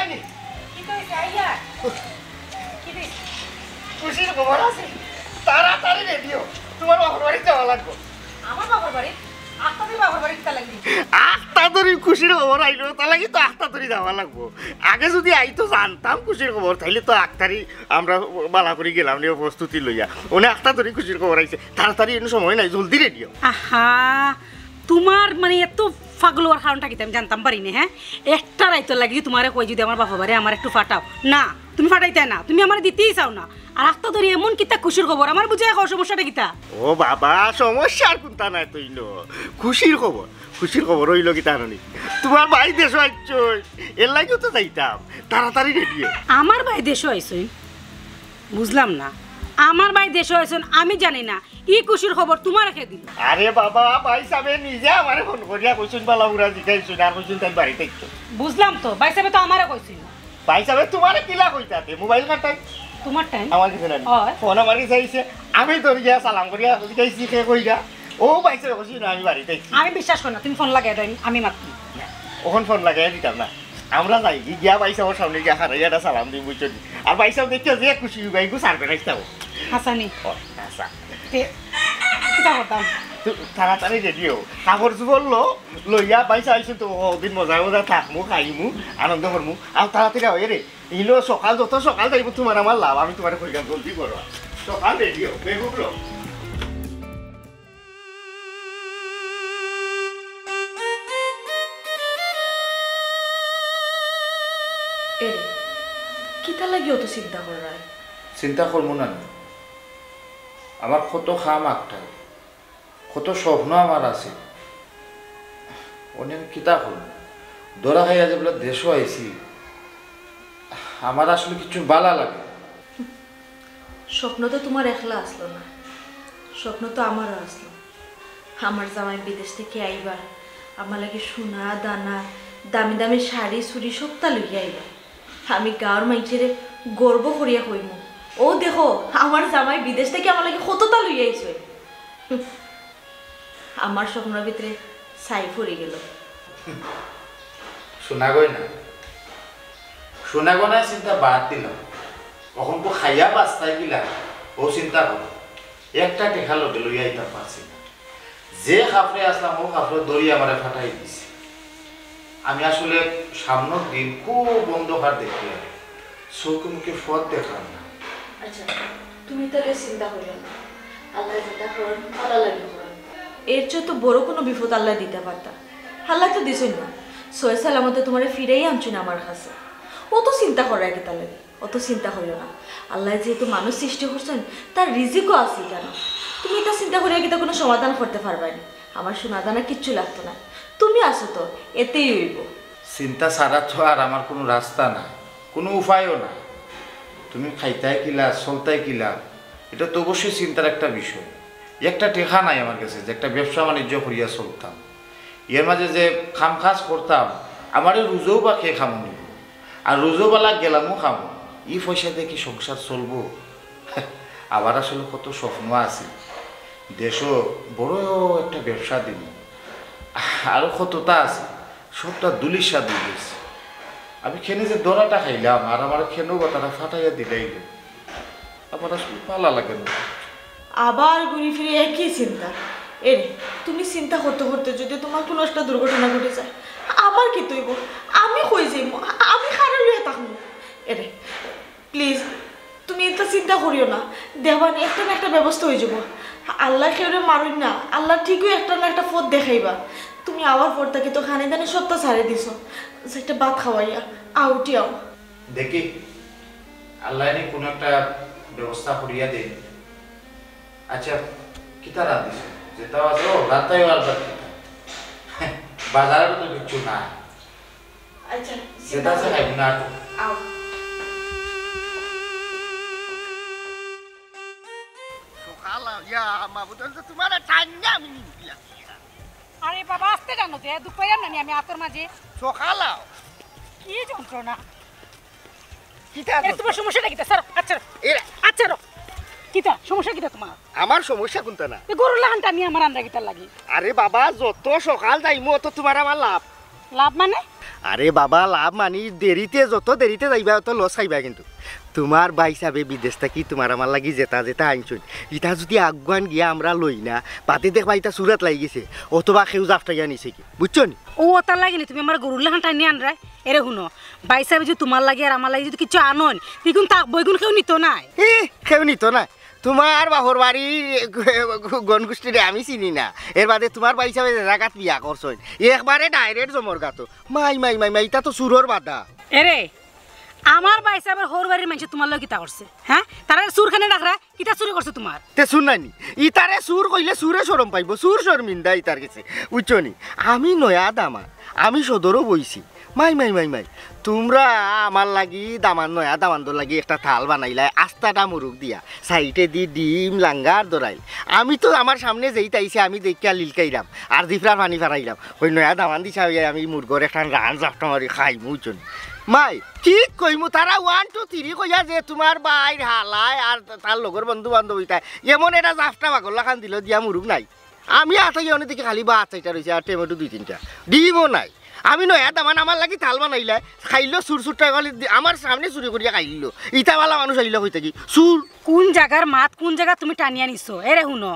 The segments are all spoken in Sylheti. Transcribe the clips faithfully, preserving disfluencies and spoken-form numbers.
কি কইছে আইয়া? কি দিস? খুশির খবর আছে, তাড়াতাড়ি রেডি অও, তুমার বাপর বাড়ি যাওয়া লাগবো। আমার বাপর বাড়ি? আস্তা তুই বাপর বাড়ি কিতা লাগি? আস্তা ধরি খুশির খবর আইলো, তার লাগি তো আস্তা ধরি যাওয়া লাগবো। আগে যদি আইতো জানতাম খুশির খবর, তাইলে তো আক্তারি আমরা বালা করি গেলাম নি প্রস্তুতি লইয়া। অনে আস্তা ধরি খুশির খবর আইছে, তাড়াতাড়ি, এনে সময় নাই, জলদি রেডি অও। আহা, তুমার মানে এত পাগল অওয়ার কারণটা কিতা আমি জানতাম পারি না, হ্যাঁ? একটা রাইতর লাগি তুমারে কই যদি আমার বাপর বাড়ি আমারে একটু ফাটাও, না, তুমি ফাটাইতায় না, তুমি আমারে দিতেই চাও না। আর আস্তা ধরি এমন কিতা খুশির খবর, আমারে বুঝাইয়া কও সমস্যাটা কিতা? ও বাবা, সমস্যা আর কুনতা নাই তো ইনো, খুশির খবর। খুশির খবর অইলো কিতা জানো নি, তুমার ভাই দেশো আইছইন, এর লাগিউ তো যাইতাম, তাড়াতাড়ি রেডি অও। আমার ভাই দেশো আইছইন? বুঝলাম না, আমার ভাই দেশো আইছইন আমি জানি না, ই খুশির খবর তুমারে কে দিল? আরে বাবা, ভাইসাবে নিজে আমারে ফোন করিয়া কইছইন, বালা বুরা জিকাইছইন, আর কইছইন তাইন বাড়িত আইতো। বুঝলাম তো, ভাইসাবে তো আমারে কইছইন। ভাইসাবে তুমারে কিলা কইতা তে, মোবাইল কার টাইন? তুমার টাইন? আমার গেছে না। অয়। ফোন আমার গেছে আইছে, আমি ধরিয়া সালাম করিয়া জিকাইছি কে কইরা। ও ভাইসাবে কইছইন না, আমি বাড়িত আইছি। আমি বিশ্বাস করি না, তুমি ফোন লাগাই দেও, আমি মাতমু। অখন ফোন লাগাই দিতাম না, আমরা যাইগি গিয়া ভাইসাবর সামনে গিয়া খাড়াইয়া একটা সালাম দিমু, বুঝছো নি? আর ভাইসাব দেখিয়া যে খুশি অইবা, ইগু সারপ্রাইজ দিমু। হাছানি? ও, হাছা। তে, কিতা করতাম? তো তাড়াতাড়ি রেডি অও, কাপড় চোপড় লও, লইয়া ভাইসাব আইছইন তো, অউ দিন মজায় মজায় থাকমু, খাইমু, আনন্দ করমু। আর তাড়াতাড়ি অও, এরে, ইনো সকাল, যত সকাল যাইবো তুমার আমার লাভ, আমি তুমারে কইরাম, জলদি করো। সকাল রেডি অও, বেগুন লও। এরে, কিতা লাগি অত চিন্তা কররায়? চিন্তা করমু না নি? আমার কত কাম আটকায়, কত স্বপ্ন আমার আছে, অনে আমি কিতা করমু? ধরা খাইয়া যে বলে দেশো আইছি, আমার আসলে কিচ্ছু বালা লাগে না। স্বপ্ন তো তুমার একলা আছলো না, স্বপ্ন তো আমারও আছলো। আমার জামাই বিদেশ থাকি আইবা, আমার লাগি সোনা দানা, দামি দামি শাড়ি চুড়ি সবতা লইয়া আইবা। আমি গাঁওর মাইনষরে গর্ব করিয়া কইমু, "অউ দেখো, আমার জামাই বিদেশ থাকি আমার লাগি কততা লইয়া আইছে।" আমার স্বপ্নর ভিতরে ছাই পড়ি গেল। সোনা গয়না, সোনা গয়নার চিন্তা বাদ দিলাম, অখন তো খাইয়া বাঁচতায় কিলা, অউ চিন্তা করো। একটা টেকা লগে লইয়া আইতাম পারছি না, যে কাপড়ে আছলাম অউ কাপড় ধরি আমারে ফাটাই দিছে। আমি আসলে সামনর দিন খুব অন্ধকার দেখিয়ার, চউখে মুখে পথ দেখরাম না। আচ্ছা, তুমি তাইলে চিন্তা করিও না, আল্লায় যেতা করইন ভালার লাগি করইন। এর চাইতে বড় কুনু বিপদ আল্লায় দিতা পারতা, আল্লায় তো দিছইন না, সহি সালামতে তুমারে ফিরাইয়া আনছইন আমার কাছে, অত চিন্তা কররায় কিতার লাগি? অত চিন্তা করিও না। আল্লায় যেহেতু মানুষ সৃষ্টি করছইন, তার রিজিকও আছে কেনে? তুমি ইতা চিন্তা করিয়া কিতা কুনু সমাধান করতে পারবায় নি? আমার সোনা দানা কিচ্ছু লাগতো না, তুমি আছো তো, এতেই অইবো। চিন্তা ছাড়া তো আর আমার কুনু রাস্তা নাই, কুনু উপায়ও নাই। তুমি খাইতায় কিলা, চলতায় কিলা, ইটা তো অবশ্যই চিন্তার একটা বিষয়। একটা টেকা নাই আমার কাছে যে একটা ব্যবসা বাণিজ্য করিয়া চলতাম। এর মাঝে যে কাম কাজ করতাম, আমারে রোজেও বা কে খামো নিবো, আর রোজেও বালা গেলামও খামো, ই পয়সা দিয়া কি সংসার চলবো? আবার আসলে কত স্বপ্ন আছে, দেশো বড় একটা ব্যবসা দিমু, আরো কততা আছে, সবটা ধুলিস্যাৎ অইগেছে। আমি কেনে যে ধরাটা খাইলাম, আর আমারে কেনে বা তারা ফাটাইয়া দিলাইলো। আমার আসলে ভালা লাগে না। আবার ঘুরি ফিরি একই চিন্তা। এরে, তুমি চিন্তা করতে করতে যদি তুমার কুনু একটা দুর্ঘটনা ঘটি যায়, আবার কিতা অইবো? আমি কই যাইমু? আমি কারে লইয়া থাকমু? এরে, please, তুমি ইতা চিন্তা করিও না। দেখবায়নে একটা না একটা ব্যবস্থা অইযিবো। আল্লায় কেউরে মারইন না, আল্লায় ঠিকউ একটা না একটা পথ দেখাইবা। তুমি আওয়ার পর থাকি তো খানি দানি সবতা ছাড়ি দিছো, যাইট্টা ভাত খাওয়াইয়া আউটি আও। দেখি, আল্লায় নি কুনু একটা ব্যবস্থা করিয়া দেইন। আচ্ছা, কিতা রান্ধিছো? যেতা আছে, ও, রান্তায় আর বাদ কিতা? বাজারো তো কিচ্ছু নাই। আচ্ছা, যেতা আছে, খাইমু না আর। আও। সকাল, ইয়া, মাবুদ, তুমারে টাইনা আমি নিমু। আরে বাবা, আস্তে টানো যে, দুখ পাইরাম না নি আমি আতর মাঝে। সকাল আও। কি যন্ত্রণা। কিতা এ, যন্ত্রণা? তুমার সমস্যাটা কিতা? ছাড়ো, আচ্ছা। এরা আচ্ছা, রো। কিতা? সমস্যা কিতা তুমার? আমার সমস্যা কুনতা না? এ গরুর লাখান টানি আমার আন্ডা কিতার লাগি? আরে বাবা, যত সকাল যাইমু, অত তুমার আমার লাভ। লাভ মানে? আরে বাবা, লাভ মানি দেরিতে, যত দেরিতে যাইবা, অত লস খাইবা কিন্তু। তুমার ভাইসাবে বিদেশ থাকি তুমার আমার লাগি যেতা যেতা আনছইন, ইতা যুদি আগুয়ান গিয়া আমরা লই না, বাদে দেখবা ইতা চুরর আত লাগি গেছে, অথবা কেউ জাফটাইয়া নিছে গি, বুঝছো নি? ও, অতার লাগি নি তুমি আমার গরুর লাখান টানি আনরায়? এরে হুনো, ভাইসাবে যুদি তুমার লাগি আর আমার লাগি যুদি কিচ্ছু আনইন, ইগুন থাকবো, ইগুন কেউ নিতো নায়। এ, কেউ নিতো নায়। তুমার বাপর বাড়ির গনগুষ্টিরে আমি চিনি না। এর বাদে তুমার ভাইসাবে যে জাগাত বিয়া করছইন, একবারে direct জমর গাতো। মাই, মাই, মাই, মাই, ইতা তো চুরর বাদা। এরে, আমার ভাইসাবর হউর বাড়ির মানষে তুমার লগে কিতা করছে? হ্যাঁ? তারারে চুর কেনে ডাকরায়? কিতা চুরি করছে তুমার? তে চুর নায় নি? ইতারে চুর কইলে চুরে শরম পাইবো, চুর শরমিন্দা ইতার গেছে। বুঝছো নি? আমি নয়া দামান, আমি সদরও বইছি। মাই, মাই, মাই, মাই, তুমরা আমার লাগি দামান, নয়া দামান্দর লাগি একটা থাল বানাইলায়, আস্তাটা মুরুগ দিয়া, সাইডেদি ডিম, লাঙ্গার দরাইল। আমি তো আমার সামনে যেইতা আইছে, আমি দেখিয়া লিলকাইরাম, আর জিফরার পানি ফারাইরাম। ওই নয়া দামান্দ হিসাবে আমি মুরগর একটা রান জাফটা মারি খাইমু, বুঝছো নি? মাই, ঠিক কইমু, তারা one two three কইয়া যে তুমার ভাইর হালায় আর তার লগর বন্ধু বান্ধব ইতায় এমন একটা জাফটা বাগর লাখান দিলো দিয়া মুরুগ নাই। আমি আতাই অনে দেখি খালি ভাত চাইটা রইছে আর টমেটো দুই তিনটা, ডিমও নাই। আমি নয়া দামান আমার লাগি থাল বানাইলায়, খাইলো চুর চুরটা খালি দি-, আমার সামনে চুরি করিয়া খাইলো। ইতা বালা মানুষ আইলো কই থাকি? চুর। কুন জাগার মাত, কুন জাগা তুমি টানিয়া নিছো? এরে হুনো,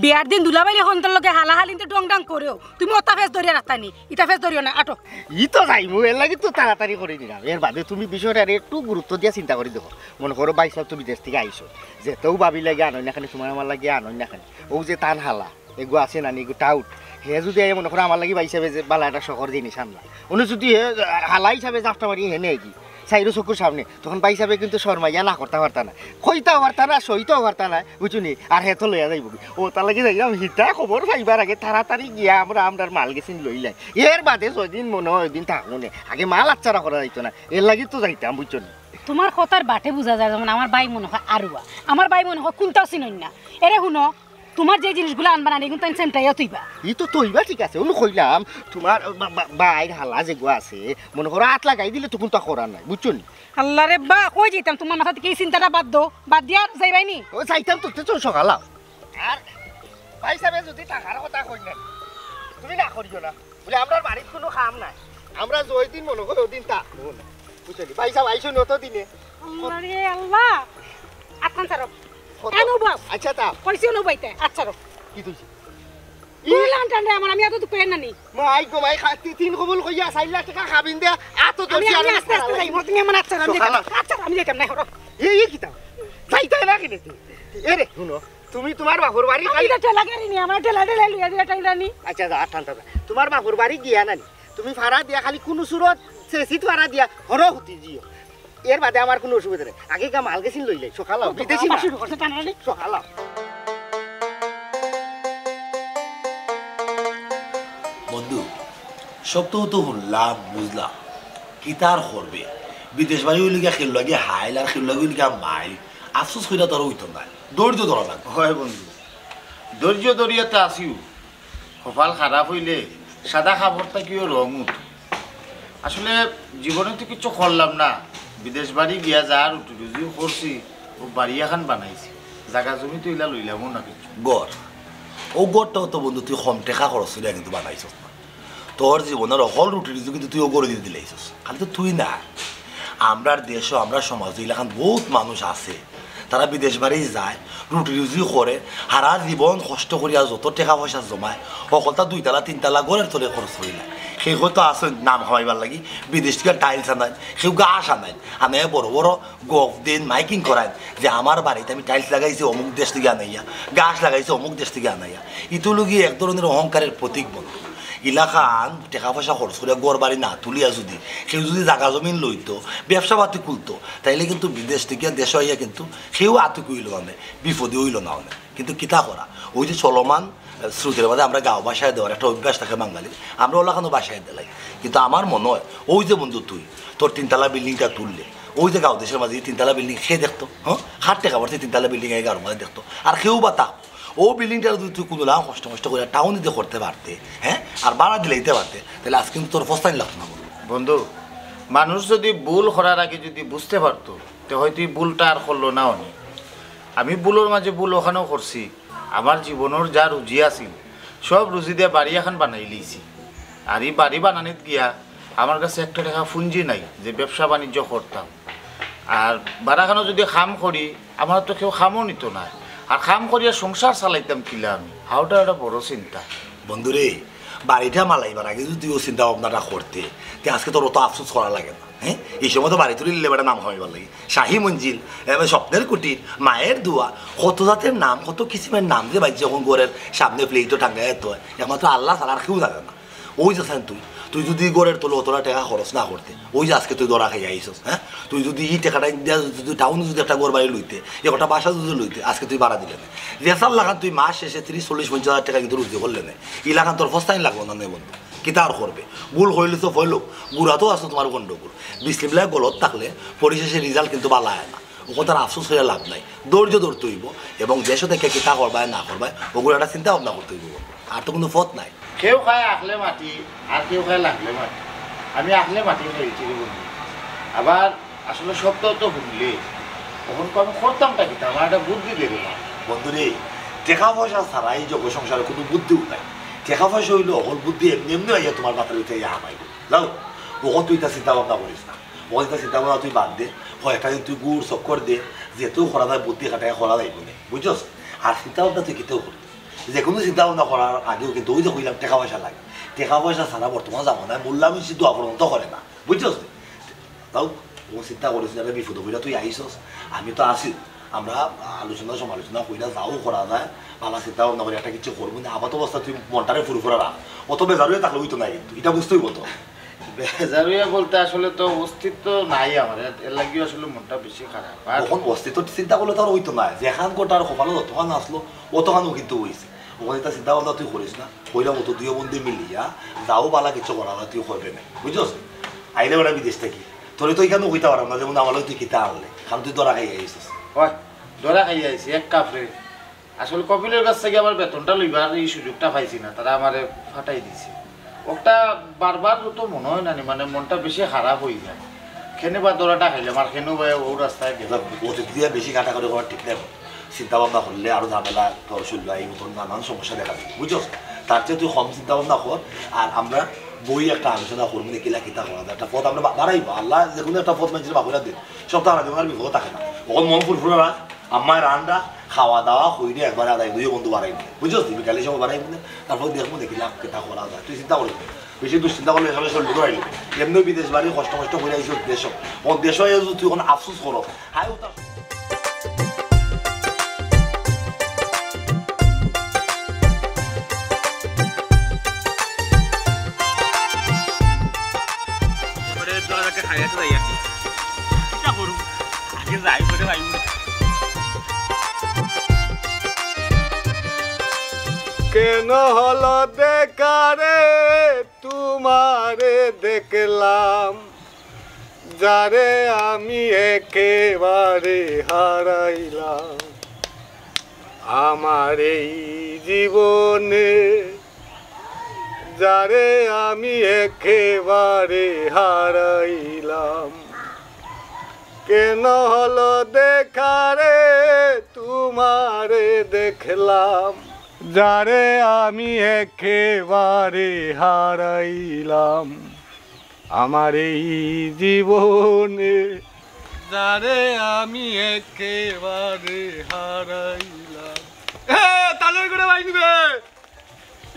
বিয়ার দিন দুলাভাইরে হন্তর লগে হালাহালিন্তে ডং ডাং করেও তুমি অতা ফেস ধরিয়া রাখতায় নি, ইতা ফেস ধরিও না, আটো। ই তো যাইমু, এর লাগি তো তাড়াতাড়ি করি নিলাম। এর বাদে তুমি বিষয়টারে একটু গুরুত্ব দিয়া চিন্তা করি দেখো। মনো করো ভাইসাব তুমি দেশ থাকি আইছো, যেতাউ ভাবির লাগি আনইন না কেনে, তুমার আমার লাগি আনইন না কেনে, অউ যে তান হালা, এগু আছে না নি, এগু টাউট। হে যুদি আইয়া মনো করো আমার লাগি ভাইসাবে যে বালা একটা শখর জিনিস আনলা, উনি যুদি হে হালা হিসাবে জাফটা মারি হে নেয় গি, চাইরো চকুর সামনে, তখন ভাইসাবে কিন্তু শরমাইয়া না করতা পারতা না, কইতাও পারতা না, সইতাও পারতা না, বুঝছো নি? আর হে তো লইয়া যাইবো গি। অতার লাগি যাইরাম, হিতা খবর পাইবার আগে তাড়াতাড়ি গিয়া আমরা আমরার মালগেছিন লইলাই। এর বাদে যেদিন মনো অয় ওইদিন থাকমুনে, আগে মাল আচ্ছারা করা যাইতো না, এর লাগি তো যাইতাম, বুঝছো নি? তুমার কথার বাটে বুঝা যায় যেমন আমার ভাই মনো অয় আরুয়া, আমার ভাই মনো অয় কুন্তাও চিনইন না। এরে হুনো, তুমার যে জিনিসগুলা আনবা না, ইগুন তাইন সেমটাইয়া থইবা। ই তো থইবা, ঠিক আছে, উনু কইলাম, তুমার বা-, বা-, ভাইর হালা যেগু আছে, মনো করো আত লাগাই দিলে তো কুন্তা করার নাই, বুঝছো নি? আল্লারে বা, কই যাইতাম, তুমার মাথা থাকি ই চিন্তাটা বাদ দেও, বাদ দিয়া যাইবায় নি? ও যাইতাম তো, তে তো সকাল আও। আর ভাইসাবে যুদি টাকার কথা কইন না, তুমি না করিও না। বুলে, আমরার বাড়িত কুনু কাম নাই, আমরা যেদিন মনো করি ওদিন তা। বুঝলি? ভাইসাব আইছইন অত দিনে। আল্লারে আল্লাহ। আতখান ছাড়ো। কত? এনো বও। আচ্ছা, তা। কইছি অনো বইতে। আচ্ছা, ছাড়ো। কি কইছি? ই- কইলাম টানরে আমার, আমি অত দুঃখ না নি। মাই গো মাই, খা-, তি-, তিন কবুল কইয়া চাইর লাখ টেকা খাবিন দে, আত আমি, ধরছি আমি আর আস্তে আস্তে ছাড়া যাইমু, তুমি আমার আচ্ছা, আমি সকাল যাইতাম। আচ্ছা, আমি যাইতাম না, হরো। এই, এই কিতা? যাইতায় না কেনে তে? এরে, হুনো, তুমি তুমার বাপর বাড়ি আমি খালি তো ঠেলা গাড়ি নি, আমার ঠেলা ঠেলা লইয়া দিয়া টাইলা নি। আচ্ছা, যা, ঠান্ডা যা। তুমার বাপর বাড়ি গিয়া না নি? তুমি ফাড়া দিয়া খালি কুনু সুরত চেচিত ফাড়া দিয়া হরো হুতি যিও। এর বাদে আমার কুনু অসুবিধা নাই। আগে গা মালগেছিন লইলাই, সকাল আও, বিদেশি মাল। শুরু করছে টানাটানি। সকাল আও। বন্ধু, সব তো তো হুনলাম, বুঝলাম, কিতা আর করবে? বিদেশ বাড়ি অইলো গিয়া কেউর লাগি হাইল আর কেউর লাগি অইলো গিয়া মাইল। আফসোস কইরা তো আর অইতো নায়, ধৈর্য ধরা লাগবো। হয় বন্ধু, ধৈর্য ধরিয়া তো আছিউ, কপাল খারাপ অইলে সাদা কাপড় থাকিও রং উঠে। আসলে জীবনে তো কিচ্ছু করলাম না, বিদেশ বাড়ি গিয়া যা রুটি রুজি করছি, অউ বাড়ি এখান বানাইছি, জাগা জমি তো ইলা লইলামও না কিচ্ছু। ঘর, অউ ঘরটাও তো বন্ধু তুই কম টেকা খরচ করিয়া কিন্তু বানাইছস না। তোর জীবনর হকল রুটি রুজি কিন্তু তুই অউ ঘরো দি দিলাইছস। খালি তো তুই না, আমরার দেশো, আমরার সমাজো ইলাখান বউত মানুষ আছে, তারা বিদেশ বাড়ি যায়, রুটি রুজি করে, হারা জীবন কষ্ট করিয়া যত টেকা পয়সা জমায়, হকলতা দুইতলা তিনতলা ঘরর তলে খরচ করিলায়। কেউ হয়তো আছইন নাম কামাইবার লাগি, বিদেশ থাকি tiles আনাইন, কেউ ঘাস আনাইন, আনাইয়া বড় বড় গফ দেইন, মাইকিং করাইন যে আমার বাড়িত আমি tiles লাগাইছি অমুক দেশ থাকি আনাইয়া, ঘাস লাগাইছি অমুক দেশ থাকি আনাইয়া। ইতা অইলো গি এক ধরনের অহংকারের প্রতীক বন্ধু। ইলাখান টেকা পয়সা খরচ করিয়া ঘর বাড়ি না তুলিয়া যুদি কেউ যুদি জাগা জমিন লইতো, ব্যবসা পাতি খুলতো, তাইলে কিন্তু বিদেশ থাকি দেশো আইয়া কিন্তু কেউ আতঙ্কি অইলো না অনে, বিপদে অইলো না অনে। কিন্তু কিতা করা, অউ যে চলমান স্রোতর মাঝে আমরা গাঁও ভাষায় দেওয়ার একটা অভ্যাস থাকে বাঙালির, আমরা অলাখানও ভাষায় দিলাই। কিন্তু আমার মনো অয়, অউ যে বন্ধু তুই তোর তিনতলা buildingটা তুললে, অউ যে গাঁও দেশর মাঝে ই তিনতলা building কে দেখতো, হ্যাঁ? কার টেকা পয়সায় তিনতলা building আইয়া গাঁওর মাঝে দেখতো? আর কেউ বা তা, অউ buildingটা যুদি তুই কুনু লাখান কষ্ট মষ্ট করিয়া টাউনে দি করতে পারতে, হ্যাঁ? আর ভাড়া দিলাইতে পারতে, তাইলে আইজ কিন্তু তোর পস্তানি লাগতো না বন্ধু। বন্ধু, মানুষ যুদি ভুল করার আগে যুদি বুঝতে পারতো, তে হয়তো ই ভুলটা আর করলো না অনে। আমি ভুলর মাঝে ভুল অখানও করছি। আমার জীবনর যা রুজি আছিল, সব রুজি দিয়া বাড়ি এখান বানাইলিছি। আর ই বাড়ি বানানিত গিয়া আমার কাছে একটা টেকা পুঞ্জি নাই যে ব্যবসা বাণিজ্য করতাম। আর বারাখানো যদি কাম করি, আমার তো কেউ কামও নিত না। আর কাম করিয়া সংসার চালাইতাম কিলা আমি? হাওটা একটা বড় চিন্তা। বন্ধুরে, বাড়িটা মালাইবার আগে যদি তুই ও চিন্তা ভাবনাটা করতে, তে আজকে তোর অত আফসোস করা লাগে না। হ্যাঁ, এই সময় তো বাড়ি তুলি নিলে বেটা নাম কামাইবার লাগি। শাহী মঞ্জিল, এবার স্বপ্নের কুটির, মায়ের দোয়া, কত জাতের নাম, কত কিসিমের নাম যে বাইর যখন ঘরের সামনে প্লেটও টাঙ্গাই তো হয়, একমাত্র আল্লাহ ছাড়া আর কেউ জানে না। ওই যে আছস তুই, তুই যদি ঘরের তলে অতটা টেকা খরচ না করতে, ওই যে আজকে তুই ধরা খাইয়া আইছস, হ্যাঁ? তুই যদি ই টেকাটা দিয়া যদি টাউনে যদি একটা ঘর বাড়ি লইতে, একটা বাসা যদি লইতে, আজকে তুই ভাড়া দিলে না। যেসার লাখান তুই মাস শেষে ত্রিশ, চল্লিশ, পঞ্চাশ হাজার টেকা কিন্তু রুজি করলে না। ই লাখান তোর ফস্তানি লাগবো না নে বন্ধু। কিতা আর করবে? ভুল করিলে তো হইল, গুড়া তো আছে তোমার গন্ডগোল। বিসমিল্লাহ গলত থাকলে পরিশেষে রেজাল্ট কিন্তু ভালা হয় না। ও কথার আফসোস হইয়া লাভ নাই, ধৈর্য ধরতে হইব এবং দেশ থেকে কিতা করবায় না করবায় ওগুলো একটা চিন্তা ভাবনা করতে হইব। আর তো কোনো পথ নাই। কেউ খায় আখলে মাটি, আর কেউ খায় লাগলে মাটি। আমি আখলে মাটি খাইছি রে বন্ধু। আবার আসলে সত্য তো শুনলে, তখন তো আমি করতামটা কিতা? আমার একটা বুদ্ধি দে রে মা। বন্ধুরে, টেকা পয়সা ছাড়া এই জগ সংসারে কোনো বুদ্ধিও নাই। টেকা পয়সা হইলে অকল বুদ্ধি এমনি এমনি আইয়া তোমার মাথার ভিতরে আইয়া হামাইব। যাও, অখন তুই ইতা চিন্তা ভাবনা করিস না। অখন ইতা চিন্তা ভাবনা তুই বাদ দে। হয় একটা দিন তুই ঘুর চক্কর দে, যেতেও করা যায়, বুদ্ধি খাটাইয়া করা যাইব নে, বুঝছস? আর চিন্তা ভাবনা তুই কিতেও করবি। যে কোনো চিন্তা ভাবনা করার আগেও কিন্তু ওই যে কইলাম টেকা পয়সা লাগে। টেকা পয়সা ছাড়া বর্তমান জামানায় মোল্লা মিষ্টি দোয়া পর্যন্ত করে না, বুঝছস নি? তাও ও চিন্তা করিস না, বিপদ হইলে তুই আইসস, আমি তো আছি। আমরা আলোচনা সমালোচনা কইরা যাও করা যায়, ভালা চিন্তা ভাবনা করি একটা কিছু করবো না। আপাত অবস্থা তুই মনটারে ফুরফুরা রাখ, অত বেজার হইয়া থাকলে হইতো না কিন্তু, এটা বুঝতে হইব তো। বেজার হইয়া বলতে আসলে তো অস্তিত্ব নাই আমার, এর, এর লাগিও আসলে মনটা বেশি খারাপ। আর তখন অস্তিত্ব চিন্তা করলে তো আর হইতো না, যেখান কোটার কপালো যতখান আসলো অতখানও কিন্তু হইছে। ওখানে তা চিন্তা ভাবনা তুই করিস না, কইলাম অত দুই বন্ধু মিলিয়া যাও, ভালা কিছু করা যায়, তুই করবে না, বুঝছস? আইলে বেটা বিদেশ থাকি, তোরে তো এখানে কইতে পারলাম না, যেমন আমার লগে তুই কিতা আনলে, কারণ তুই ধরা খাইয়া আইছিস। ওই, ধরা খাইয়া আইছি এক কাপড়ে। আসলে কপিলের কাছ থেকে আমার বেতনটা লইবার এই সুযোগটা পাইছি না, তারা আমারে ফাটাই দিছে। ওটা বারবার তো মনে হয় না নি, মানে মনটা বেশি খারাপ হয়ে যায়। কেনে বা ধরাটা খাইলাম, আর কেনে বা ও রাস্তায় গেলাম। অতীত দিয়া বেশি কাটাকাটি করার ঠিক নাই। চিন্তা ভাবনা করলে আরো ঝামেলা, তোর শরীর এই মতন নানান সমস্যা দেখা দিবে, বুঝছস? তার চেয়ে তুই কম চিন্তা ভাবনা কর, আর আমরা বই একটা আলোচনা করবো, কিলা কিতা করা যায়, একটা পথ আমরা বা-, বাড়াইবো। আল্লাহ যে কোনো একটা পথ মানুষের বাকুড়া দিন, সব তো হারা জীবন আর বিপদ থাকে না। ওখানে মন ফুরফুরা রাখ, আম্মায় রান্না, খাওয়া দাওয়া, হইলে একবারে আদায় দুই বন্ধু বাড়াইবো, বুঝছস? তুই বিকালে সময় বাড়াইবো না, তারপর দেখবো, দেখিলাম কিতা করা যায়, তুই চিন্তা করিস না। বেশি দুশ্চিন্তা করলে এখানে শরীর ধরাইলে এমনি বিদেশ বাড়ি কষ্ট কষ্ট করে আইসি দেশ। ও দেশ হয়ে যদি তুই এখন আফসোস করো, হায় উতা। এবারে তোরা যাকে খাইয়া তো যাই আর কি। কিতা করু? আগে যাই, পরে যাই। কেন হলো দেখা রে, তোমারে দেখলাম, যারে আমি একেবারে হারাইলাম আমার এই জীবনে, যারে আমি একেবারে হারাইলাম। কেন হলো দেখা রে, তোমারে দেখলাম, যারে আমি একেবারে হারাইলাম আমার এই জীবনে, যারে আমি একেবারে হারাইলাম। এ, তালই করে ভাই নিবে।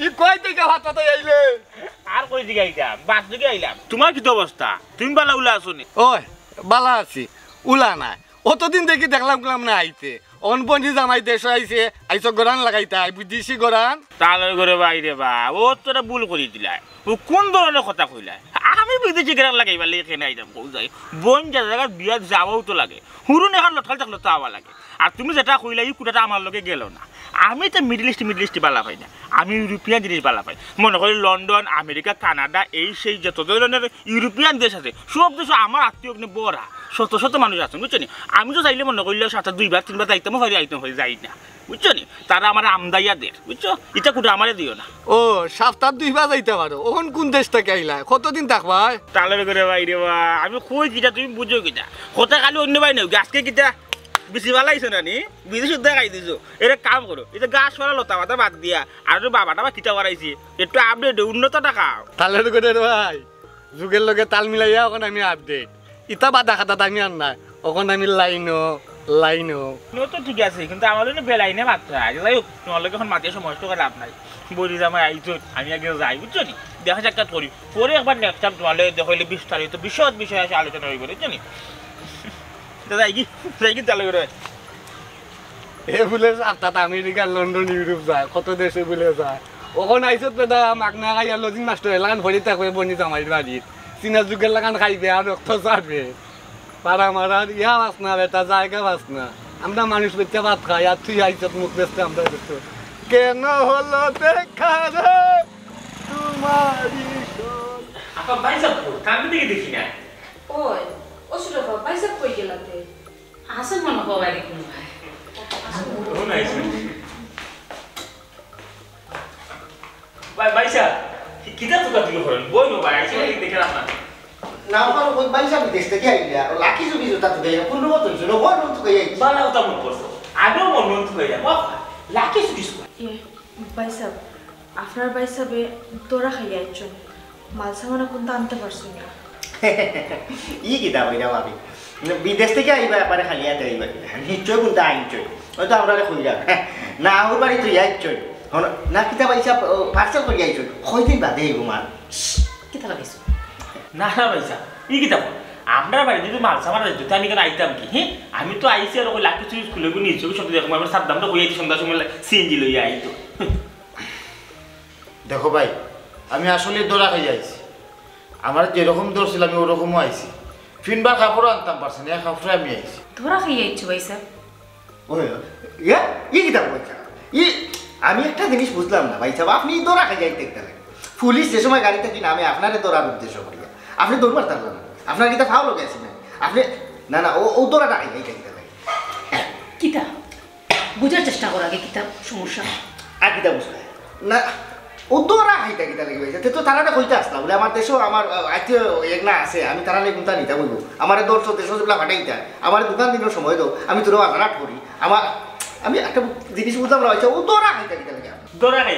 ই কই থেকে ভাত পাতা আইলে? আর কই দিকে আইতাম? বাদ দিকে আইলাম। তোমার কিতা অবস্থা? তুমি বালা উলা আছো নি? ওই, বালা আছি। উলা নাই। অতদিন দেখি দেখলাম, দেখলাম না আইতে। অন বনি জামাই দেশ আইছে, আইছো গরান লাগাইতা, আই বিদেশি গরান। তালই করে বাইরে বা, ও তো একটা ভুল করি দিলায়। ও কোন ধরনের কথা কইলায়? আমি বিদেশি গরান লাগাইবার লাগি কেনে আইতাম, কও যাই। বইন যে জাগাত বিয়াত যাওয়াও তো লাগে। হুরুন এখন লটকাল থাকলে তো আওয়া লাগে। আর তুমি যেটা কইলা, ই কুটাটা আমার লগে গেল না। আমি তো মিডল ইস্ট, মিডল ইস্ট বালা পাই না। আমি ইউরোপিয়ান জিনিস বালা পাই। মনে করি লন্ডন, আমেরিকা, কানাডা, এই সেই যত ধরনের ইউরোপিয়ান দেশ আছে, সব দেশে আমার আত্মীয় অগ্নি বড়া, শত শত মানুষ আছেন, বুঝছো নি? আমি তো চাইলে মনে করলে সপ্তাহে দুইবার, তিনবার যাইতামও পারি, আইতাম পারি, যাই না, বুঝছো নি? তারা আমার আমদাইয়া দের, বুঝছো? ইটা কুটা আমারে দিও না। ও, সপ্তাহে দুইবার যাইতে পারো? ওখান কোন দেশ থেকে আইলা? কতদিন থাকবায়? তালই করে বাইরে বা, আমি কই কিতা, তুমি বুঝো কিতা? কথা খালি অন্য ভাই নেই, আজকে কিতা বেশি ভালো আইছো না নি? বিদেশ উদ্ধার খাই দিছো। এরে কাম করো, এই যে গাছ ফালা লতা পাতা বাদ দিয়া, আর একটু বাবা টাবা কিতা বাড়াইছি, একটু আপডেট উন্নত টাকা। তালই করে ভাই, যুগর লগে তাল মিলাইয়া অখন আমি আপডেট। ইতা বাদা খাতাত আমি আর নাই, অখন আমি লাইনো, লাইনো। নো তো ঠিক আছে, কিন্তু আমার জন্য বেলাইনে মাত্রা। আচ্ছা, যাই হোক, তোমার লগে অখন মাতিয়া সময় নষ্ট করি লাভ নাই। বলি যে আমার আইছো, আমি আগে যাই, বুঝছো নি? দেখা সাক্ষাৎ করি, পরে একবার নেক্সট টাইম তোমার লগে দেখা অইলে বিস্তারিত বিশদ বিষয় আছে আলোচনা অইব, বুঝছো নি? তো যাই কি, যাই কি, চালু করে। এ বুলে সাপ্তাত আমেরিকা, লন্ডন, ইউরোপ যায়, কত দেশে বুলে যায়। অখন আইছত বেটা মাগনা খাইয়া লজিং মাস্টার এলান ভরি থাকবে বনি জামাইর বাড়িত। চীনা যুগর লাখান খাইবে আর রক্ত চাবে। পাড়া মারার ইয়া বাস না বেটা, জায়গা বাস না। আমরা মানুষ বেচা ভাত খাই, আর তুই আইছত মুখ বেচতে আমরা বেচতে। কেন হলো দেখা রে তোমার ইশারা? আপা, ভাই সাহেব কই? কান্দি দেখি না। ওই, ও ছোট বাবা, ভাই সাহেব কই গেলাতে? আসল মনে হয় বাইরে কোনো ভাই। ও নাই, ও নাই। ভাই, ভাই সাহেব, কি-, কিতা তুকা তুকি করেন? বই নো ভাই, আইসি ভাই দেখে না। না, আমার ওই ভাই সাহেব দেশ থেকে আইলা, ও লাকি চুকি জুতা তুকাইয়া, কোন রকম তুলছিল, ও মন তুকাইয়া আইছে। বালা কথা মন করছো। আগেও মন মন তুকাইয়া, বাহ, লাকি চুকি জুতা। ইয়ে, ভাই সাহেব, আপনার ভাই সাহেবে দরা খাইয়া আইছইন, মাল সামানা কুন্তা আনতে পারছইন না। ই কিতা কইরা ভাবি? বিদেশ থেকে আইবা একবারে খালি হাতে আইবা কিনা? নিশ্চয় কুন্তা আনছইন। হয়তো আমরারে কইরা। না, ওর বাড়ি তুই আইছইন। হন, না কিতা ভাই সাহেব, ও, পার্সেল করিয়া আইছইন। কয়দিন বাদে আইবো মাল? কিতা লাগাইছো? না, না ভাই সাহেব, ই কিতা কর? আমরার বাড়ি যদি মাল সামান যাইতো, তে আমি কেন আইতাম কি? হ্যাঁ? আমি তো আইছি আর ওই লাকি চুরি স্কুলে গিয়ে নিয়ে চোখে সব দেখো, আমি সাদ্দামটা হইয়া আইছি সন্ধ্যার সময় সিএনজি লইয়া আইতো। দেখো ভাই, আমি আসলে দরা খাইয়া আইছি। আমার যেরকম দর ছিল, আমি ওরকমও আইছি। ফিনবার কাপড়ও আনতাম পারছি না, এক কাপড়ে আমি আইছি। দরা খাইয়া আইছো ভাই সাহেব? ওই, ইয়া, ই কিতা কইতা? ই, আমি একটা জিনিস বুঝলাম না, ভাই সাহেব, আপনি দরা খাইয়া আইতে কিতা লাগে? পুলিশ যে সময় গাড়ি থাকি নামে আপনারে দরার উদ্দেশ্য করিয়া, আপনি দৌড় মারতে পারলেন না। আপনার কিতা ফাউল হয়ে গেছে না? আপনি, না, না, ও, ও দরাটা খাইয়া আইতে কিতা লাগে? কিতা? বুঝার চেষ্টা কর আগে, কিতা সমস্যা? আর কিতা বুঝবে? না, ও তো ওরা খাইতা কিতা লাগি পাইছে। তে তো তারারে কইতে আসলা, বলে, "আমার দেশও আমার, আহ, আত্মীয় এক না আছে, আমি তারা লাগি কুন্তা নিতাম অইবো। আমারে দশ দেশও যেগুলা ফাটাইতা, আমার দোকান দিনের সময় দাও, আমি তোরা বাজার হাট করি।" আমার, আমি একটা জিনিস বুঝলাম না, হইছে, ও তো ওরা খাইতা কিতা লাগি? দরা খাই,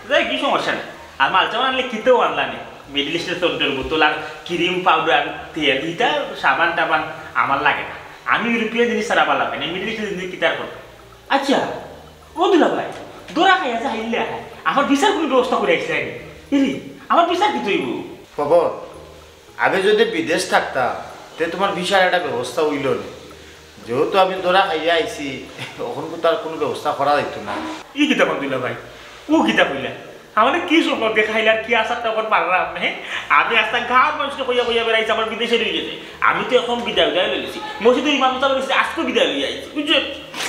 যাই কি সমস্যা নাই। আর মাল চাল আনলে কিতেও আনলা নে। মিডল ইস্টের সেন্টের বোতল আর ক্রিম পাউডার, তেল, ইটা সাবান টাবান আমার লাগে না। আমি ইউরোপীয় জিনিস ছাড়া ভালা পাই না, মিডল ইস্টের জিনিস কিতার করবো? আচ্ছা, ও দুলা ভাই, দরা খাইয়া যা হাইলে আয়, আমার ভিসার কোনো ব্যবস্থা করে আইসে আগে। ইরি, আমার ভিসার কি তৈব? খবর, আমি যদি বিদেশ থাকতাম, তে তোমার ভিসার একটা ব্যবস্থা হইল না। যেহেতু আমি দরা খাইয়া আইছি, এখন তো তার কোনো ব্যবস্থা করা যাইতো না। ই কিতা কন দুলা ভাই? ও কিতা কইলা? আমারে কি সম্পর্কে খাইলে আর কি আসার তখন পারলাম না, হ্যাঁ? আমি আস্তা গাঁর মানুষকে কইয়া কইয়া বেড়াইছি, আমার বিদেশে রয়ে গেছে। আমি তো এখন বিদায়, বিদায় লইছি। মসজিদে ইমাম সাহেব রয়েছে, আজকে বিদায় লইয়া আইছি, বুঝছো?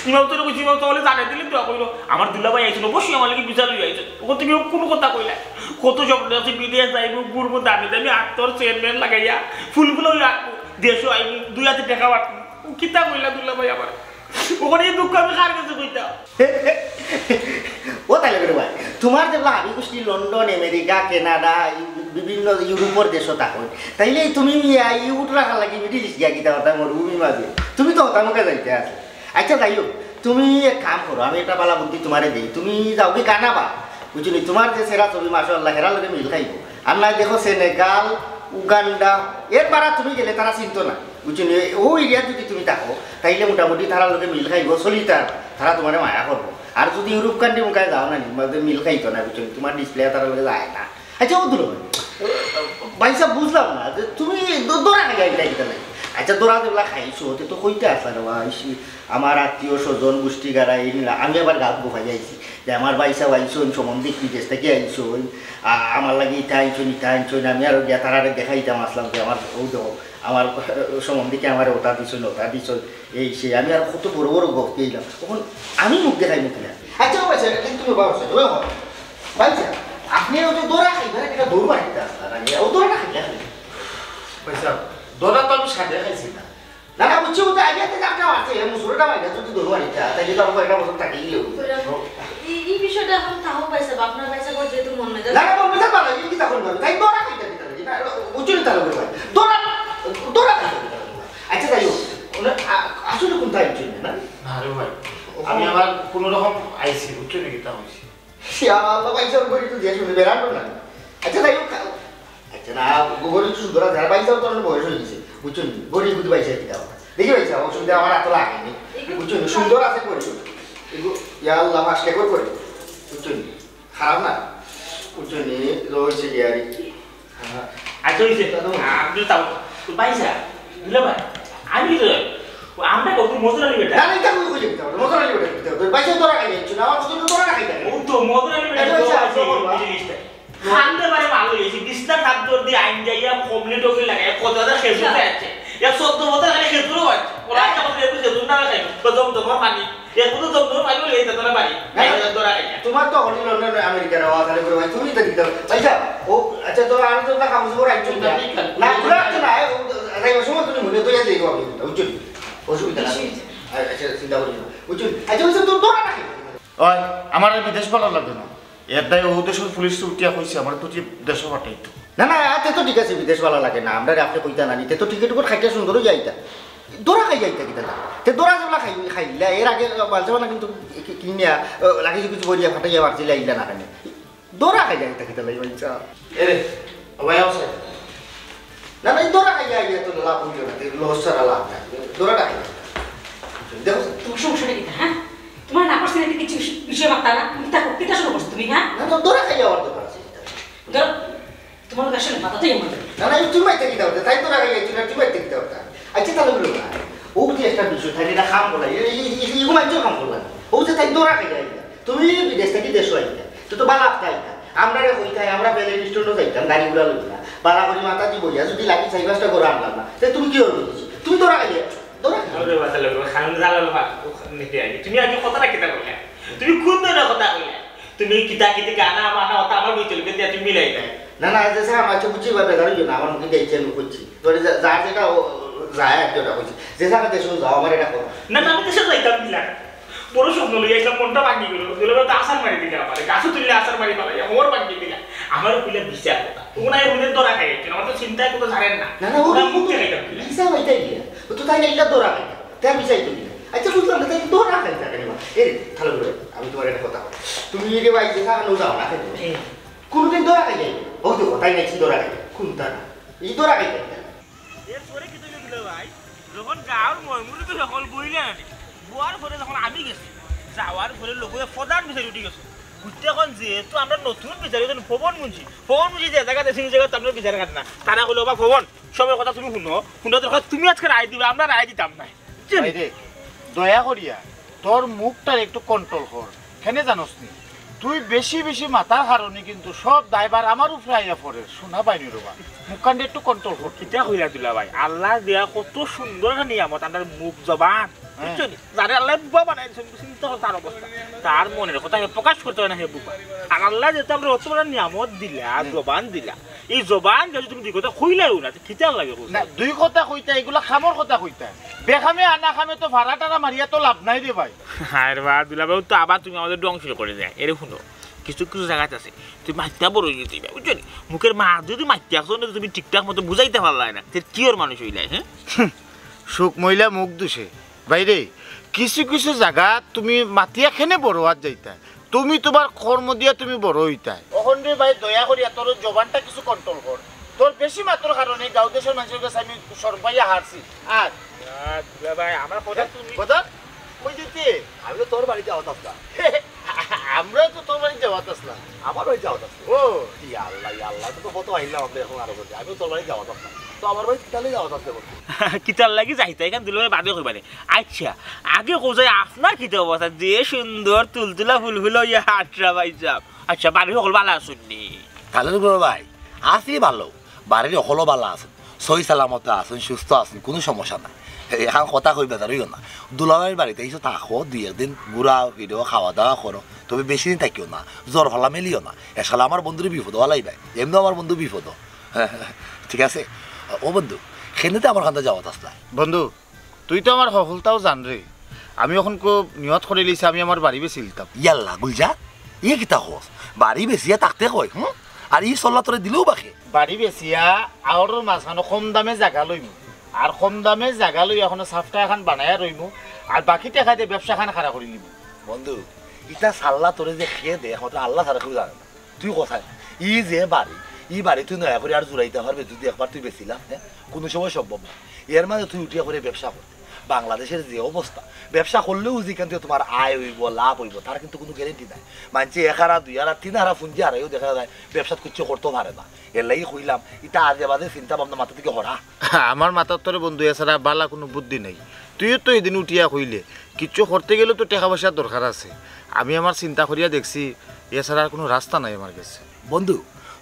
ইমাম সাহেব কইছি, ইমাম সাহেব জানাই দিলে দোয়া কইলো, আমার দুলাভাই আইছিল, অবশ্যই আমার লাগি ভিসা লইয়া আইছো। ওখান থেকে কোনো কথা কইলা। কত স্বপ্ন আছে, বিদেশ যাইবো, ঘুরবো, দামি দামি আক্তর, চেয়ারম্যান লাগাইয়া, ফুল ফুল ওই রাখবো, দেশও আইবো, দুই হাতে টাকা রাখবো। ও কিতা কইলা দুলাভাই আমার? ওখানে এই দুঃখ আমি কার কাছে কইতাম? ও তাইলে বেটা ভাই, তোমার যেগুলা হাবি গোষ্ঠী লন্ডন, আমেরিকা, কানাডা, বিভিন্ন ইউরোপের দেশো থাকো, তাইলে তুমি ইয়া, ই উঠ রাখার লাগি মিডিল ইস্ট গিয়া কিতা কথা মরুভূমির মাঝে? তুমি তো হতামুখে যাইতে আছো। আচ্ছা, যাই হোক, তুমি এক কাম করো, আমি একটা বালা বুদ্ধি তোমারে দেই, তুমি যাও কি কানাবা, বুঝছো নি? তোমার যে সেরা ছবি, মাশাআল্লাহ, হেরার লগে মিল খাইবো। আর নাই দেখো, সেনেগাল, উগান্ডা, এর পারা তুমি গেলে তারা চিনতো না, বুঝছো নি? ও এরিয়া যদি তুমি থাকো, তাইলে মোটামুটি তারার লগে মিল খাইবো, চলি তার, তারা তোমারে মায়া করবো। আর যদি ইউরোপ কান্ট্রি মুখায় যাও না নি, তোমাদের মিল খাইতো না, বুঝছো নি? তোমার ডিসপ্লে তারার লগে যায় না। আচ্ছা, ও দুলো ভাই, ভাই সাহেব, বুঝলাম না যে তুমি দ-, দরা খাইয়া আইলা কিতা লাগি? আচ্ছা, দরা যেগুলা খাইছো, তে তো কইতে আসলা রে ভাই, আমার আত্মীয় স্বজন, গোষ্ঠী গাড়া, এই নিলা, আমি আবার গাত গোফাই আইছি যে আমার ভাই সাহেব আইছইন, সম্বন্ধী বিদেশ থেকে আইছইন, আ-, আমার লাগি ইটা আনছইন, ইটা আনছইন, আমি আরো গিয়া তারারে দেখাইতাম আসলাম যে আমার, ও দেখো, আমার সম্বন্ধীকে আমার ওটা দিছইন, ওটা দিছইন, এই সেই, আমি আর কত বড় বড় গপ পেলাম। তখন আমি মুখ দেখাই মুখ না। আচ্ছা, ও ভাই সাহেব, তুমি বাবা সাহেব, ওই হয়। ভাই সাহেব, আপনি ও তো দরা খাইবেন, একটা দৌড় মারতে আসলা না, ও দরাটা খাইলে খাইলে। ভাই সাহেব, দরা তো আমি সাথে খাইছি না। না, না, বুঝছি, ও তো আগে থেকে একটা আছে, এই মুসুরটা মাইরা যদি দৌড় মারিতা, তাইলে তো আমার কয়েকটা বছর থাকি গেলেও। এই, এই বিষয়টা এখন তাও পাইছে, আপনার পাইছে, ওর যেহেতু মন মেজাজ না, না, মন মেজাজ ভালো, এই কি তখন বলবো? তাই দরা খাইতে দিতে হবে, না, বুঝছো নি তাহলে বলবো? দরা, দরা খাইতে দিতে হবে। আচ্ছা, যাই হোক, ওনার আ-, আসলে কোন টাইম ছিল না? না রে ভাই, আমি আমার কোনো রকম আইছি, বুঝছো নাকি? তা হইছে। সে আমার আল্লাহ পাইছে, ওর ঘড়ি তো দিয়ে শুনে বেড়ানো না। আচ্ছা, যাই হোক, আচ্ছা, না, ঘড়ি সুন্দর আছে, আর ভাইসাব তো অনেক বয়স অই গেছে, বুঝছো নি? ঘড়ি কিন্তু ভাইসাব কিতা দেখি ভাইসাব, অসুবিধা আমার এত লাগেনি, বুঝছো নি? সুন্দর আছে ঘড়ি, এগু-, ইয়া আল্লাহ, মাস রেকর্ড করে, বুঝছো নি? খারাপ না, বুঝছো নি? রয়েছে কি আর কি। হ্যাঁ। আচ্ছা, অইছে। দাদু। আপনি তাও, তো ভাইসাব, দুলা ভাই, আমি তো, ও আমরা কত মজুর আলী বেটা। না, না, এটা আমি বুঝে দিতে হবে, মজুর আলী বেটা দিতে হবে। ভাইসাব ধরা খাই যাচ্ছে না, আমার কত ধরা খাই যাবে। ও তো মজুর আলী বেটা, আচ্ছা, ভাইসাব, এই জিনিসটা। খান্দে পারে ভালো হয়েছে, বিছনা চাদর দিয়ে আইন যাইয়া, কমলি টমলি লাগাইয়া, কত হাজার খেজুর আছে। এক চোদ্দ বছর খালি খেজুরও আছে। ওরা একটা বছর একটু খেজুর না খাই, তো জমজমর পানি। এক বছর জমজমর পানি হলে এই তারা বাড়ি। না, না। এই ধরা খাইয়া। তোমার তো হোটেল লন্ডন, আমেরিকার আওয়াজ, আরে করে ভাই, তুমি তো দিতে পারো। ভাইসাব, ও, আচ্ছা, তো আমি তো না খাবো, সব রাখছো না। না, ঘুরে আসছো না, ও, আরে, ওই সময় তুমি মনে তো যাই দেখো, আমি বুঝছো নি? অসুবিধা নাই। আচ্ছা, চিন্তা করি না। বুঝছো নি? আচ্ছা, ওই তো ধরা রাখে। ওই, আমার আর বিদেশ ভালা লাগে না। এর দায় ও দেশের পুলিশ উঠিয়া কইছে, আমার তো যে দেশও পাঠাইতো। না, না, আতে তো ঠিক আছে, বিদেশ ভালা লাগে না। আমরা আপনি কইতা না, নিতে তো টিকিট উপর খাইতে সুন্দর হয়ে যাইতা। দরা খাই যাইতা কিতা না? তে দরা যেগুলা খাই, খাইলা, এর আগে বালছে না কিন্তু কি-, কিনিয়া, ও, লাগি কিছু বলিয়া ফাটাইয়া মারছিল, আইলা না কেন? দরা খাই যাইতা কিতা লাগি, বাচ্চা? এরে, ভাই, আছে? না, না, এই দরা খাই যাইতা তো লাভ হইল না, তে লস ছাড়া লাভ নাই। দরাটা খাই। দেখো, তুমি সমস্যা নেই, হ্যাঁ? তোমার না করছি না, কিছু বিষয় মাত্তা না, কিতা, কিতা শুরু করছো তুমি, হ্যাঁ? না, না, দরা খাই যাওয়ার দরকার আছে। ধরো, তোমার কাছে মাথা তো এমন। না, না, এই চুল মাইতে কিতা হতে? তাই তো রাখা গেছিল, চুল মাইতে কিতা হতে? আচ্ছা, তাহলে বলো না। ও যে একটা বিষয় থাকে, এটা কাম করা, এই, এই, এই, এই, এগুলো একজন কাম করলা না। ও যে তাই তো রাখা যায় না। তুমি বিদেশ থেকে দেশ আইতা। তো তো বালা আফতা আইতা। আমরা রে কইতাই, আমরা প্লেন স্টেশনও যাইতাম, গাড়ি ঘোড়া লইতাম না। বালা করি মাথা দিব ইয়া, যদি লাগি চাই পাঁচটা করে আনলাম না। তাই তুমি কি হলো কিছু? তুমি তো রাখা যায়। তো রাখা যায়। আরে বাবা, তাহলে বলো, খান জালাল বা-, ওখানে নিতে আগে। তুমি আগে কথাটা কিতা বললে? তুমি কোন ধরনের কথা বললে? তুমি কিতা কিতা গানা বানা ওটা আমার ভিতরে দিয়া তুমি মিলাই দেয়। না, না, যে স্যার, আমার তো বুঝছি বা বেজার হইও না, আমার মুখে দেখছি আমি করছি। তোরে যা-, যার যেটা ও-, যায় আর কি ওটা করছি। যে স্যার, দেশে যাও, আমার এটা করো। না, না, আমি দেশে যাইতাম কিলা? বড় স্বপ্ন লইয়া আইসলাম, মনটা ভাঙি গেল। বলে, "তো আসার মারি দিলে আমার, গাছও তুললে আসার মারি পালাই, আমার ভাঙি দিলা।" আমার কইলা বিচার কথা। ও না, এমনি ধরা খাই, আমার তো চিন্তায় কত জানেন না। না, না, ও ওরা তো মুখ দেখাইতাম কিলা? বিচার হইতে গিয়া। ও তো তাই না, এটা ধরা খাইতাম। তাই বিচার হইতে গিয়া। আচ্ছা, বুঝলাম না, তাই ধরা খাইতা কেন? এ, তাহলে বলে, আমি তোমার একটা কথা বলি। তুমি এই যে ভাই যে থাকা নৌকা না খাইতে। হুম। কোনোদিন ধরা খাই যাই? ওই তো কথাই নাই, কি ধরা খাই? কোনটা না? এই ধরা খাই যাই। এরপরে কি তুমি দিলে ভাই? যখন গাঁওর ময়মুরব্বি সকল বইলে আনে, বওয়ার পরে যখন আমি গেছি, যাওয়ার পরে লোকে প্রধান বিচারি উঠি গেছে। বুঝতে এখন যেহেতু আমরা নতুন বিচারি, একজন পবন মুন্সি, পবন মুন্সি যে জায়গা দেশে, সেই জায়গায় তো আপনার বিচার কাটে না। তারা কইলো, "বা পবন, সবের কথা তুমি শুনো, শুনো তো, তুমি আজকে রায় দিবে, আমরা রায় দিতাম না।" বুঝছেন? ভাই রে, দয়া করিয়া তোর মুখটার একটু কন্ট্রোল কর। কেনে জানোস নি? তুই বেশি বেশি মাতার কারণে কিন্তু সব দায়ভার আমার উপরে আইয়া পড়ে। শোনা পাইনি রে বা। মুখখানটা একটু কন্ট্রোল কর। কিতা কইলা দুলা ভাই? আল্লাহ দেয়া কত সুন্দর একটা নিয়ামত, আমরার মুখ জবান। হ্যাঁ। বুঝছো নি? যারে আল্লাহ বুবা বানাই দিছে, চিন্তা কর তার অবস্থা। তার মনের কথা হে প্রকাশ করতে হয় না, হে বুবা। আর আল্লাহ যেহেতু আমরারে অত বড় নিয়ামত দিলা, হুম। জবান দিলা, এই জবান যদি তুমি দুই কথা কইলাইও না, তো কিতা লাগে কইলা? না, দুই কথা কইতা, এগুলা কামর কথা কইতা। বেকামে আনা কামে তো ফাড়া টাড়া মারিয়া তো লাভ নাই রে ভাই। আরে বা, দুলা ভাই, তো আবার তুমি আমারে ধ্বংস করে দেয়। এরে শুনো, কিছু কিছু জাগাত আছে, তুমি মাতিয়া বড় হয়ে যেতে, বুঝছো নি? মুখের মা যদি মাতিয়া আসো না, তুমি ঠিকঠাক মতো বুঝাইতে পারলায় না, তে কি ওর মানুষ হইলায়, হ্যাঁ? সুখ মহিলা মুখ দুষে। ভাই রে, কিছু কিছু জাগাত তুমি মাতিয়া কেনে বড় হওয়াত যাইতা। তুমি তোমার কর্ম দিয়া তুমি বড় হইতায়। অখন রে ভাই, দয়া করিয়া তোর জবানটা কিছু কন্ট্রোল কর। তোর বেশি মাতর কারণে গাঁও দেশর মানুষর কাছে আমি শরম পাইয়া হারছি। আর আহ, দুলা ভাই, আমার কথা তুমি কথা? কই দিতে? আমি তো তোর বাড়িত যাওয়াত আছলাম। আমরা তো তোর বাড়িত যাওয়াত আছলাম। আমার বাড়িত যাওয়াত আছলাম। ও। ইয়া আল্লাহ, ইয়া আল্লাহ, তো কত আইলাম আমরা এখন আরো করতে। আমি তো তোর বাড়িত যাওয়াত আছলাম। তো আমার বাড়িত কিতার লাগি যাওয়াত আছলাম? কিতার লাগি যাইতা, এখান দুলা ভাই বাদে কইবা নে। আচ্ছা, আগে কও যাই আপনার কিতা অবস্থা? যে সুন্দর তুলতুলা ফুলফুলা ইয়া আটরা ভাই সাহেব। আচ্ছা, বাড়ির সকল ভালা আছইন নি? তাহলে তো বড় ভাই, আছি ভালো। বাড়ির সকলও ভালা আছইন। সহি সালামতে আছইন, সুস্থ আছইন, কুনু সমস্যা নাই। এখন কথা কই বেজার হইও না। দুলাভাইর বাড়িত আইছো, থাকো, দুই একদিন ঘুরাও ফিরো, খাওয়া দাওয়া করো। তবে বেশি দিন থাকিও না, জ্বর ফালা মেলিও না। এসালে আমার বন্ধুরে বিপদো ফালাইবায়। এমনেও আমার বন্ধু বিপদো। ঠিক আছে? ও বন্ধু, কেনে তে আমার কান্দা যাওয়াত আছলা? বন্ধু, তুই তো আমার সফলতাও জানরে। আমি অখন খুব নিয়ত করিলিছি, আমি আমার বাড়ি বেচিলিতাম। ইয়াল্লা, গুলজার, ইয়ে কিতা কস? বাড়ি বেচিয়া থাকতে কয়, হুম? আর ই চল্লা তোরে দিলেও বা কে? বাড়ি বেচিয়া আওরর মাঝখানো কম দামে জাগা লইমু। আর কম দামে জাগা লইয়া অখনো সাফটা এখান বানাইয়া রইমু। আর বাকি টেকা দিয়া ব্যবসাখান খাড়া করিলিমু। বন্ধু, ইতা চল্লা তোরে যে কে দে, একমাত্র আল্লাহ ছাড়া কেউ জানে না। তুই কথায়, ই যে বাড়ি, ই বাড়ি তুই নয়া করি আর জুড়াইতে পারবে যদি একবার তুই বেচিলাম, হ্যাঁ? কুনু সময় সম্ভব না। এর মাঝে তুই উঠিয়া করি ব্যবসা করতে। বাংলাদেশের যে অবস্থা, ব্যবসা করলেও যেখান থাকি তুমার আয় অইবো, লাভ অইবো, তার কিন্তু কুনু guarantee নাই। মানষে এক হারা, দুই হারা, তিন হারা পুঞ্জি হারাইও দেখা যায় ব্যবসাত কিচ্ছু করতেও পারে না। এর লাগি কইলাম, ইতা আজে বাজে চিন্তা ভাবনা মাথা থাকি হরা। আমার মাথাত তো রে বন্ধু এছাড়া বালা কুনু বুদ্ধি নাই। তুইও তো এদিন উঠিয়া কইলে, কিচ্ছু করতে গেলেও তো টেকা পয়সার দরকার আছে। আমি আমার চিন্তা করিয়া দেখছি, এছাড়া আর কুনু রাস্তা নাই আমার গেছে। বন্ধু,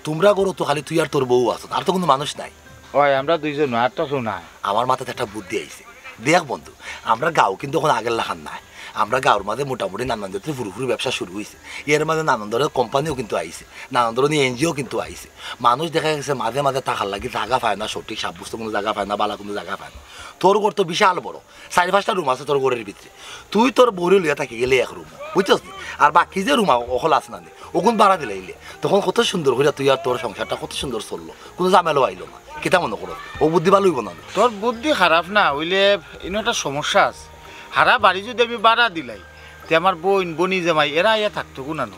তুমরার ঘরো তো খালি তুই আর তোর বউ আছো, আর তো কুনু মানুষ নাই। ওই, আমরা দুইজন, আর তো কেউ নাই। আমার মাথাত একটা বুদ্ধি আইছে। দেখ বন্ধু, আমরার গাঁও কিন্তু অখন আগের লাখান নাই। আমরার গাঁওর মাঝে মোটামুটি নানান জাতির ফুরু ফুরু ব্যবসা শুরু অইছে। এর মাঝে নানান ধরনের কোম্পানিও কিন্তু আইছে, নানান ধরনের এনজিও কিন্তু আইছে। মানুষ দেখা গেছে মাঝে মাঝে থাকার লাগি জাগা পায় না, সঠিক সাব্যস্ত কুনু জাগা পায় না, বালা কুনু জাগা পায় না। তোর ঘর তো বিশাল বড়, চাইর পাঁচটা রুম আছে তোর ঘরর ভিতরে। তুই তোর বউরে লইয়া থাকি গেলে এক রুম, বুঝছস নি? আর বাকি যে রুম অকল আছে না নি, অগুন ভাড়া দিলাইলে, তখন কত সুন্দর করিয়া তুই আর তোর সংসারটা কত সুন্দর চললো, কুনু ঝামেলাও আইলো না। কিতা মনো করো, অউ বুদ্ধি ভালা অইবো না নি? তোর বুদ্ধি খারাপ না অইলে ইনো একটা সমস্যা আছে। হারা বাড়ি যদি আমি ভাড়া দিলাই, তে আমার বইন, বনি জামাই এরা আইয়া থাকতো কুনানো?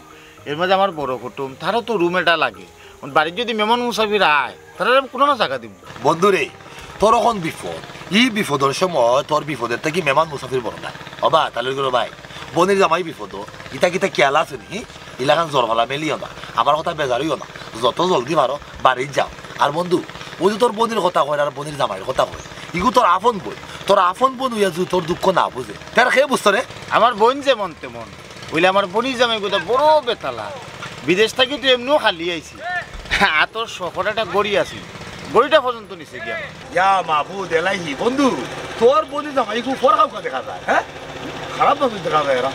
এর মাঝে আমার বড় কুটুম, তারও তো রুম একটা লাগে। অখন বাড়িত যদি মেহমান মুসাফির আয়, তারারে আমি কুনানো জাগা দিমু? বন্ধু রে, তোর অখন বিপদ, ই বিপদর সময় তোর বিপদর থাকি মেহমান মুসাফির বড় না। ওবা, তাইলে গো ভাই, বনির জামাই বিপদ, ইতা কিতা খেয়াল আছে নি? ইলাখান জ্বর ফালা মেলিও না, আমার কথা বেজার অইও না, যত জলদি পারো বাড়িত যাও। আর বন্ধু, অউ যে তোর বনির কথা কইর আর বনির জামাইর কথা কইর, ইগু তোর আপন বইন, তোর আপন বইন অইয়া যদি তোর দুঃখ না বুঝে, তে আর কে বুঝতো রে? আমার বইন যেমন তেমন, অইলে আমার বনির জামাই গুতা বড় বেতালা। বিদেশ থাকি তো এমনেও খালি আইছি, আতর শখর একটা ঘড়ি আছিল, ঘড়িটা পর্যন্ত নিছে গিয়া। ইয়া মাবুদ এলাহি, বন্ধু, তোর বনির জামাই খুব ফর খাউকা দেখা যায়, হ্যাঁ? খারাপ মানুষ দেখা যায় এরা।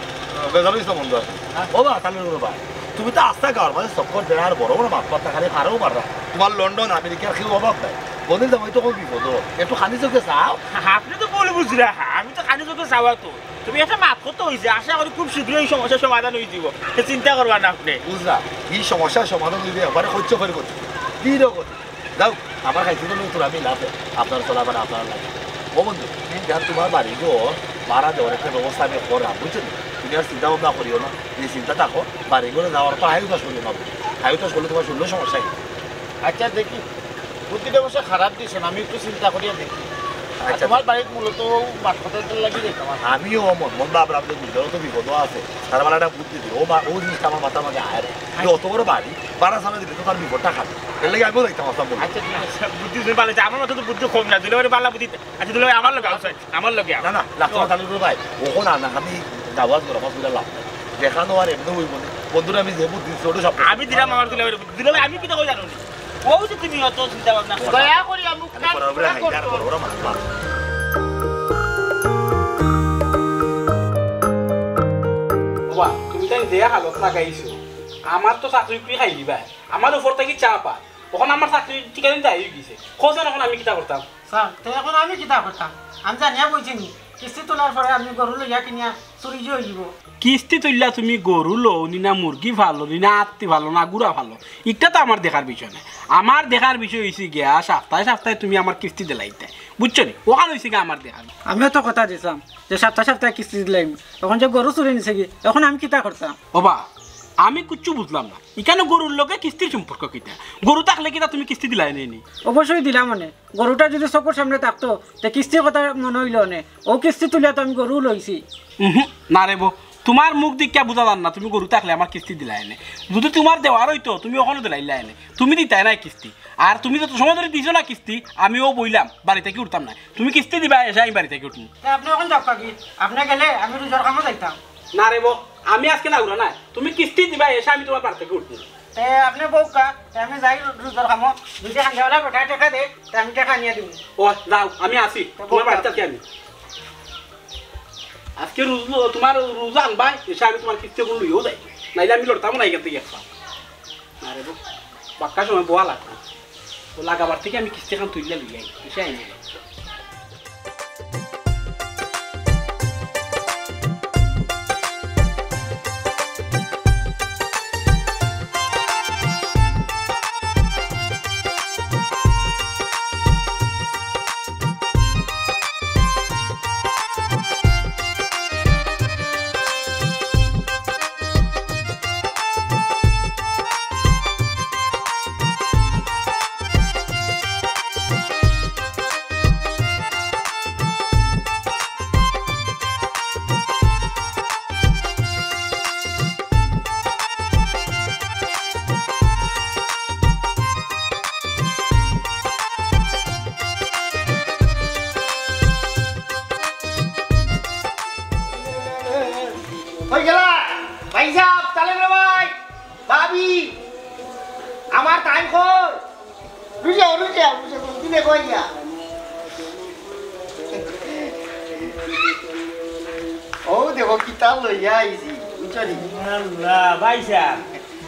বেজার অইছে বন্ধু আছে। ওবা, তাইলে গো ভাই, তুমি তো আস্তা গাঁওর মাঝে চক্কর দেও আর বড় বড় মাত মাততা খালি পারো পাররা। তুমার লন্ডন, আমেরিকার কেউ অভাব নাই। বনির জামাই তো কম বিপদ, একটু খানি চোখে চাও। আপনে তো ভুল বুঝরা, আমি তো খানি চোখে চাওয়া তো। তুমি একটা মাত করতে অইছে, আশা করি খুব শীঘ্রই এই সমস্যার সমাধান অইযিবো। তে চিন্তা করবা না আপনে। বুঝলা, ই সমস্যার সমাধান অইযিবো একবারে খরচ করে করতে। দিন হোক। যাও, আমার খাইছি তো নতুন আমি লাভে, আপনার চলাফেরা আপনার লাগে। ও বন্ধু, যার তুমার বাড়ি ঘর ভাড়া দেওয়ার একটা ব্যবস্থা আমি করলাম, বুঝছো নি? তুমি আর চিন্তা ভাবনা করিও না, যে চিন্তা থাকো, বাড়ি ঘরে যাওয়ার পর হাই উতাস করিও না। হাই উতাস করলে তুমার শরীরও সমস্যা অইবো। আচ্ছা, দেখি, বুদ্ধিটা অবশ্য খারাপ দিছো না, আমি একটু চিন্তা করিয়া দেখি। আর আচ্ছা। তুমার বাড়িত মূলত অউ মাত কথাটার লাগি যাইতাম আর কি। আমিও মন, মন বাপ রাখতে বুঝতে তো বিপদও আছে, তার মানে একটা বুদ্ধি দিও। ও মা-, ও জিনিসটা আমার মাথার মাঝে আয় না। যে অত বড় বাড়ি, ভাড়া ছাড়া দিলে তো তার বিপদটা খাবে। এর লাগি আমিও যাইতাম আসলাম বলে। আচ্ছা, ঠিক আছে। বুদ্ধি তুমি ভালা আছে, আমার মাথাত তো বুদ্ধি কম না, দিলে ওরে ভালা বুদ্ধি। আচ্ছা, দিলে ভাই, আমার লগে আও, আমার লগে আও। না, না, লাগতো না, তাহলে ভাই, অখন আর না, আমি দাওয়াত করা, আমার লাভ নাই। দেখানো আর এমনি অইবো না। বন্ধুরা, আমি যে বুদ্ধি দিছি, ওটা সব আমি দিলাম আমার দিলে, দিলে ভাই, আমি কিতা কই জানো নি? অউ যে তুমি অত চিন্তা ভাবনা করো। দয়া করি আমি আরে, কান করার উপরে পুরা হাইটা আর করো। বড় বড় মাছ, মাছ। বাবা, তুমি তাই যে হালত লাগাইছো, আমার তো চাকরি উকরি খাই দিবা। আমার উপর থাকি চাপ আর। অখন আমার চাকরি ঠিকানা যাই অই গেছে। কও ছাইন অখন আমি কিতা করতাম? স্যার, তে অখন আমি কিতা করতাম? আমি জানিয়া বইছি নি, কিস্তি তোলার পরে আমি গরু লইয়া কিনিয়া চুরি যে অইযিবো। কিস্তি তুললা তুমি গরু লও নি না মুরগি ফালো নি না আত্তি ফালো না গুড়া ফালো, ইটা তো আমার দেখার বিষয় নায়। আমার দেখার বিষয় অইছে গিয়া সপ্তাহে সপ্তাহে তুমি আমার কিস্তি দিলাইতায়, বুঝছো নি? অখান অইছে গিয়া আমার দেখার। আমিও তো কথা দিছলাম যে সপ্তাহে সপ্তাহে কিস্তি দিলাইমু, অখন যে গরু চুরি নিছে গি, অখন আমি কিতা করতাম? ওবা, আমি কিচ্ছু বুঝলাম না। ইখানো গরুর লগে কিস্তির সম্পর্ক কিতা? গরু থাকলে কিতা তুমি কিস্তি দিলায় নি? অবশ্যই দিলাম মানে। গরুটা যদি চকুর সামনে থাকতো, তে কিস্তির কথা মনো অইলো নে। অউ কিস্তি তুলিয়া তো আমি গরু লইছি। উহু, না রে বো, তুমার মুখ দেখিয়া বুঝা যার না তুমি গরু থাকলে আমার কিস্তি দিলায় নে। যদি তুমার দেওয়ার অইতো, তুমি অখনো দিলাইলায় নে। তুমি দিতায় নায় কিস্তি। আর তুমি যত সময় ধরি দিছো না কিস্তি, আমি অউ বইলাম, বাড়ি থাকি উঠতাম নায়। তুমি কিস্তি দিবায়, এরশে আমি বাড়ি থাকি উঠমু। তে আপনে অখন যাউক্কা গি, আপনে গেলে আমি রুজর কামো যাইতাম। না রে বো, আমি আজকে না উড়া নায়। তুমি কিস্তি দিবায়, এরশে আমি তুমার বাড়ি থাকি উঠমু। তে আপনে বউক্কা, তে আমি যাই রু-, রুজর কামো। যদি খান্দাওয়ালা বেটায় টেকা দেয়, তে আমি টেকা আনিয়া দিমু। ও, যাও, আমি আছি। তে তুমার বউক্কা। বাড়িত আছি আমি। আজকে রুজ-, তুমার রুজ আনবায়, এরশে আমি তুমার কিস্তি অখন লইয়াউ যাই। নাইলে আমি লড়তামও না ইখান থাকি এক পাও। না রে বো, বাক্কা সময় বওয়া লাগবো। অউ লাগাবার থাকি আমি কিস্তিখান তুলিয়া লই আই, এরশে আই। কই গেলা? ভাইসাব, তালেব রে ভাই, ভাবি, আমার টাইম কই? রুজা, রুজা, রুজা, কোন দিনে কইয়া? ও দেখো, কিতা লইয়া আইছি, বুঝছো নি? আল্লাহ, ভাইসাব,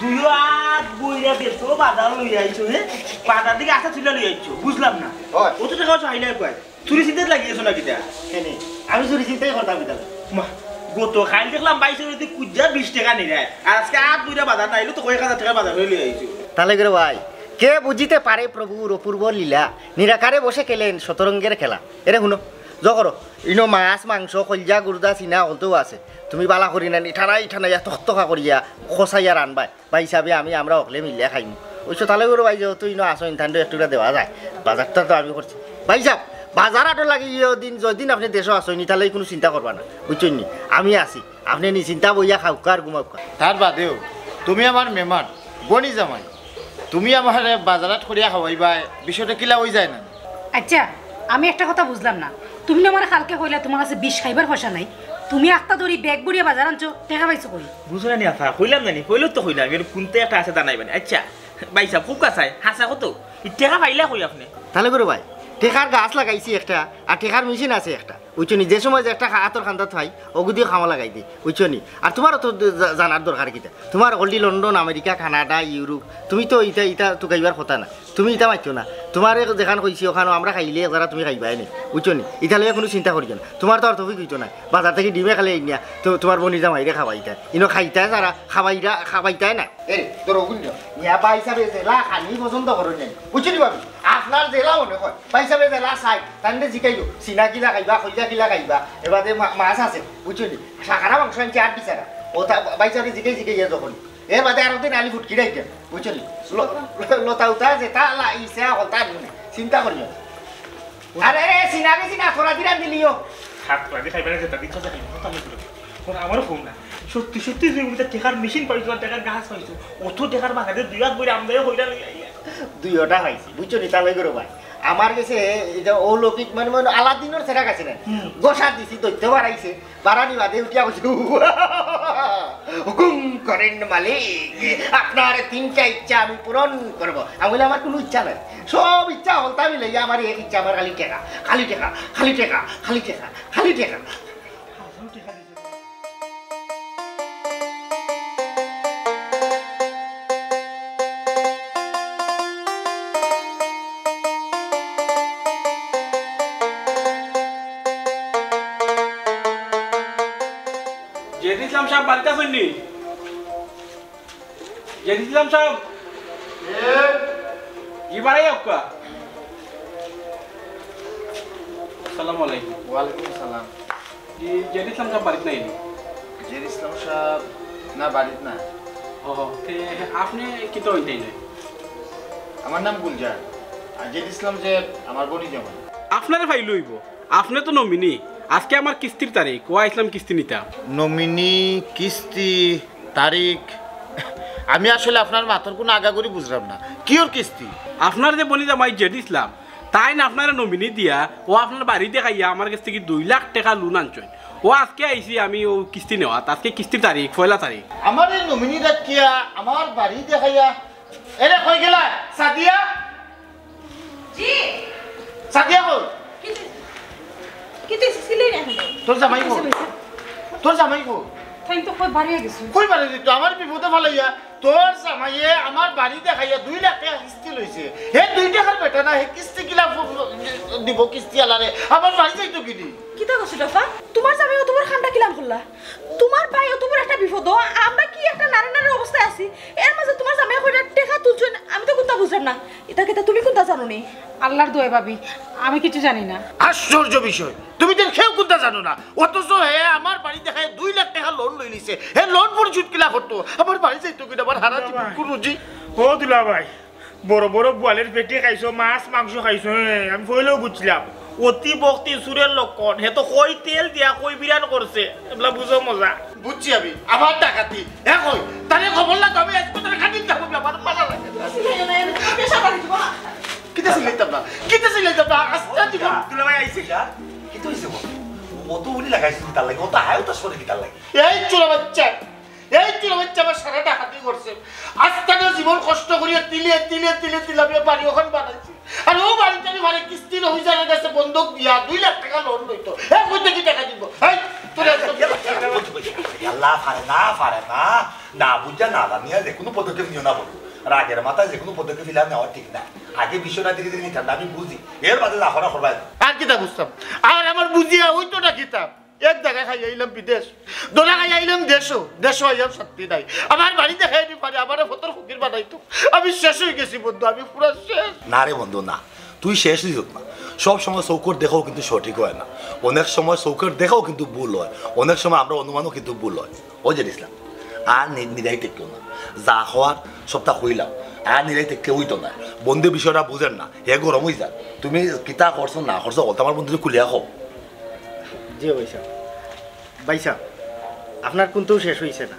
দুইও আত বইরা দেছো, বাজার লইয়া আইছো, হে? বাজার দিকে আশা তুলে লইয়া আইছো, বুঝলাম না। ওই। অত টেকা চাইলে কয়? চুরি চিন্তাত লাগি গেছো না কিতা? কেনে? আমি চুরি চিন্তাই করতাম কিতা? মা, গত কাইল দেখলাম ভাইসাবে কুইজ্জা বিশ টেকা নিরায়, আর আজকে আত বইরা বাজার নাইলো তো কয়েক হাজার টেকার বাজার করি লইয়া আইছো। তালেব রে ভাই, কে বুঝিতে পারে প্রভুর অপূর্ব লীলা, নিরাকারে বসে খেলেন শতরঙ্গের খেলা। এরে হুনো, জো করো, ইনো মাছ, মাংস, কইলজা, গুর্দা, সিনা হকলতাউ আছে। তুমি বালা করি না নি, ঠানাই ঠানাইয়া তকতকা করিয়া, খসাইয়া রানবায়। ভাইসাবে আমি আমরা হকলে মিলিয়া খাইমু। অবশ্য তালেব রে ভাই যেহেতু ইনো আছইন, তানরে এক টুকরা দেওয়া যায়। বাজারটা তো আমি করছি। ভাইসাব, বাজার আটো লাগি ইয়ো দিন, যদিন আপনে দেশো আছইন নি, তাইলে কুনু চিন্তা করবা না। বুঝছইন নি? আমি আছি। আপনে নিশ্চিন্তা বইয়া খাউক্কা আর ঘুমাউক্কা। তার বাদেও, তুমি আমার মেহমান, বনি জামাই। তুমি আমারে বাজারাত করিয়া খাওয়াইবায়, বিষয়টা কিলা অইযায় না? আচ্ছা, আমি একটা কথা বুঝলাম না। তুমি না আমারে কালকে কইলা তুমার কাছে বিষ খাইবার পয়সা নাই। তুমি আখতা ধরি ব্যাগ ভরিয়া বাজার আনছো, টেকা পাইছো কই? বুঝো না নি আফা, কইলাম না নি, কইলেউ তো কইলাম, এর কুন্তা একটা আছে জানাইবায় নি। আচ্ছা, ভাইসাব, খুব কাছাই, হাছা কত? ই টেকা পাইলা কই আপনে? তালেব রে ভাই, টেকার গাছ লাগাইছি একটা, আর টেকার মেশিন আছে একটা। বুঝছো নি? যে সময় যে একটা খা-, আতর খান্দাত পাই, অগুদিও কামো লাগাই দেই। বুঝছো নি? আর তুমারও তো জা-, জানার দরকার কিতা? তুমার already London, America, Canada, Europe, তুমি তো ইতা, ইতা তুকাইবার কথা না। তুমি ইতা মাতিও না। তুমারে যেখান কইছি অখানো আমরা খাইলে যারা তুমি খাইবায় নি। বুঝছো নি? ইতা লইয়া কুনু চিন্তা করিও না। তুমার তো আর তৌফিক অইতো নায়। বাজার থাকি ডিমে খালি আইনিয়া তো তুমার বনি জামাইরে খাওয়াইতায়। ইনো খাইতায় যারা, খাওয়াইরা, খাবাইতায় না। এ, ধরো, গুলি যাও। মিয়া ভাইসাবে যেলা খানি পছন্দ করইন না। বুঝছো নি ভাবি? আপনার যেলা মনে কয়। ভাইসাবে যেলা চাইন, তানরে জিকাইও। সিনা কিলা খাইবা, কইলজা কিলা খাইবা। এবাদে মা-, মাছ আছে। বুঝছো নি? শাখারা মাংস আনছি আট বিচারা। ও তা ভাইসাবে জিকাই জিকাই ইয়া যখন। এবাদে আরো দিন আলি ফুটকি রাখবেন। বুঝছো নি? ল-, ল-, লতা উতা যেতা আলা ইসা হকলতা আনমু নে। চিন্তা করিও না। আরে, আরে, সিনা রে সিনা, থোড়া দিরাম দিলিও। হাত তোরা দিয়ে খাইবা না, যেটা দিচ্ছ, সেটা খাইবা। তাহলে বলো। ওরা আমারও ফোন না। সত্যি, সত্যি, তুই বুঝতে টেকার মেশিন পাইছো আর টেকার গাছ পাইছো। অত টেকার বাগানে দুই হাত বইরে আমদানি কইরা লই আইয়া। দুইওটা পাইছি, বুঝছো নি, তালেব রে ভাই? আমার গেছে এই যে অলৌকিক, মানে, মানে, আলাদিনর চেরাগ আছে না? হুম। ঘষা দিছি, দৈত্য বাড়াইছে। বাড়ানি বাদে উঠিয়া কইছে, "হুকুম করেন মালিক, আপনার তিনটা ইচ্ছা আমি পূরণ করব।" আমি কইলাম, "আমার কুনু ইচ্ছা নাই, সব ইচ্ছা হকলতা মিলাইয়া আমার এক ইচ্ছা, আমার খালি টেকা, খালি টেকা, খালি টেকা, খালি টেকা, খালি টেকা।" জেদ ইসলাম সাব বাড়িত আছইন নি? জেদ ইসলাম সাব? জি, বাড়াই হোক। আসসালামু আলাইকুম। ওয়ালাইকুম আসসালাম। জি, জেদ ইসলাম সাব বাড়িত নাই নি? জেদ ইসলাম সাব, না, বাড়িত না। ও, তে আপনে কিতা অইন তাইন? আমার নাম গুলজার। আর জেদ ইসলাম যে আমার বনি জামাই। আপনারে পাইলে অইবো। আপনে তো নমিনি। আজকে আমার কিস্তির তারিখ। অউ আইছলাম কিস্তি নিতাম। নমিনি, কিস্তি, তারিখ। আমি আসলে আপনার মাতর কুনু আগাগুড়ি বুঝলাম না। কিওর কিস্তি? আপনার যে বনি জামাই জেদ ইসলাম, তাইন আপনারে নমিনি দিয়া অউ আপনার বাড়ি দেখাইয়া আমার গেছ থাকি দুই লাখ টেকা লোন আনছইন। অউ আজকে আইছি আমি অউ কিস্তি নেওয়াত। আজকে কিস্তির তারিখ, পয়লা তারিখ। আমারে নমিনি রাখিয়া আমার বাড়ি দেখাইয়া, এরে কই গেলা? সাদিয়া? জি। সাদিয়া কই? কিতা, কিতা সিলাই না? তোর জামাই কই? তোর জামাই কই? তাইন তো কই বাড়ি গেছে। কই বাড়ি দিত? আমার বিপদো ফালাইয়া। তোর জামাইয়ে আমার বাড়ি দেখাইয়া দুই লাখ টেকা কিস্তি লইছে। হে দুই টেকার বেটা না, হে কিস্তি কিলা ফ-, ফ-, দিব কিস্তি আলারে? আমার বাড়ি যাইতো কিদি? কিতা কইছো আফা? তুমার জামাই অত বড় কামটা কিলান করলা? তুমার ভাই অত বড় একটা বিপদো, আমরা কি একটা নারী নারীর অবস্থায় আছি, এর মাঝে তুমার জামাই কইরা টেকা তুলছইন, আমি তো কুন্তা বুঝলাম না। ইতা কিতা তুমি কুন্তা জানো নি? আল্লার দোয়াই ভাবি, আমি কিচ্ছু জানি না। আশ্চর্য বিষয়, তুমি তো কেউ কুন্তা জানো না, অথচ হে আমার বাড়ি দেখাইয়া দুই লাখ টেকা লোন লইলিছে। হে লোন পরিশোধ কিলা করতো? আমার বাড়ি যাইতো কিনা, আমার হারা জীবন কুরুজি। ও দুলাভাই, বড় বড় বোয়ালের পেটি খাইছো, মাছ মাংস খাইছো, হে, আমি পয়লাউ বুঝছিলাম। অতি ভক্তি চুরের লক্ষণ, হে তো কই তেল দিয়া কই বিরান করছে, এবলা বুঝো মজা। বুঝছি আমি, আবার ডাকাতি। এ কই, তারে খবর লাগ, আমি আজকে তারে খাটিল যাবো, আমার মাথা লাগে। কিতা চিল্লাইতাম না, কিতা চিল্লাইতাম না, আস্তে জীবন। দুলাভাই আইছে। কিতা অইছে গো? অত উনি লাগাইছে কিতার লাগি, অত হায় অত সরে কিতার লাগি? এই চুলা বাচ্চা, এই চুলা বাচ্চা আমার সারা ডাকাতি করছে। আস্তানা জীবন কষ্ট করিয়া তিলে তিলে তিলে তিলে আমি বাড়ি ওখান বানাইছি। আর ও বাড়িতে আমি মানে কিস্তি অফিসারের কাছে বন্ধক দিয়া দুই লাখ টাকা লোন লইতো। হ্যাঁ, কইতে কি টাকা দিব? এই, তোর একদম আল্লাহ পারে না, পারে না। না বুঝা না জানিয়া যে কোনো পদক্ষেপ নিও না বলো। রাগের মাথায় যে কোনো পদক্ষেপ ইলা নেওয়া ঠিক না। আগে বিষয়টা ধীরে ধীরে নিতাম না, আমি বুঝি। এর বাদে যা করা করবাই। আর কিতা বুঝতাম? আর আমার বুঝিয়া ওই তো না কিতাব। এক জায়গায় খাই আইলাম বিদেশ, দোলা খাই আইলাম দেশও, দেশও আইয়াম শান্তি নাই। আমার বাড়ি দেখাই নি পারে, আমার ফতর ফকির বানাইতো। আমি শেষ হয়ে গেছি বন্ধু, আমি পুরা শেষ। না রে বন্ধু, না, তুই শেষ হইছত না। সব সময় চৌকর দেখাও কিন্তু সঠিক হয় না, অনেক সময় চৌকর দেখাও কিন্তু ভুল হয়, অনেক সময় আমরা অনুমানও কিন্তু ভুল হয়। ও যে ইসলাম, আর নি-, নিরাই দেখলো না, যা হওয়ার সবটা হইলাম, আর নিরাই দেখতে হইতো না। বন্ধু বিষয়টা বুঝেন না, হে গরম হয়ে যান। তুমি কিতা করছো না করছো, বলতে আমার বন্ধু খুলিয়া কও। জি ভাই সাহেব, ভাই সাহেব, আপনার কিন্তু শেষ হইছে না,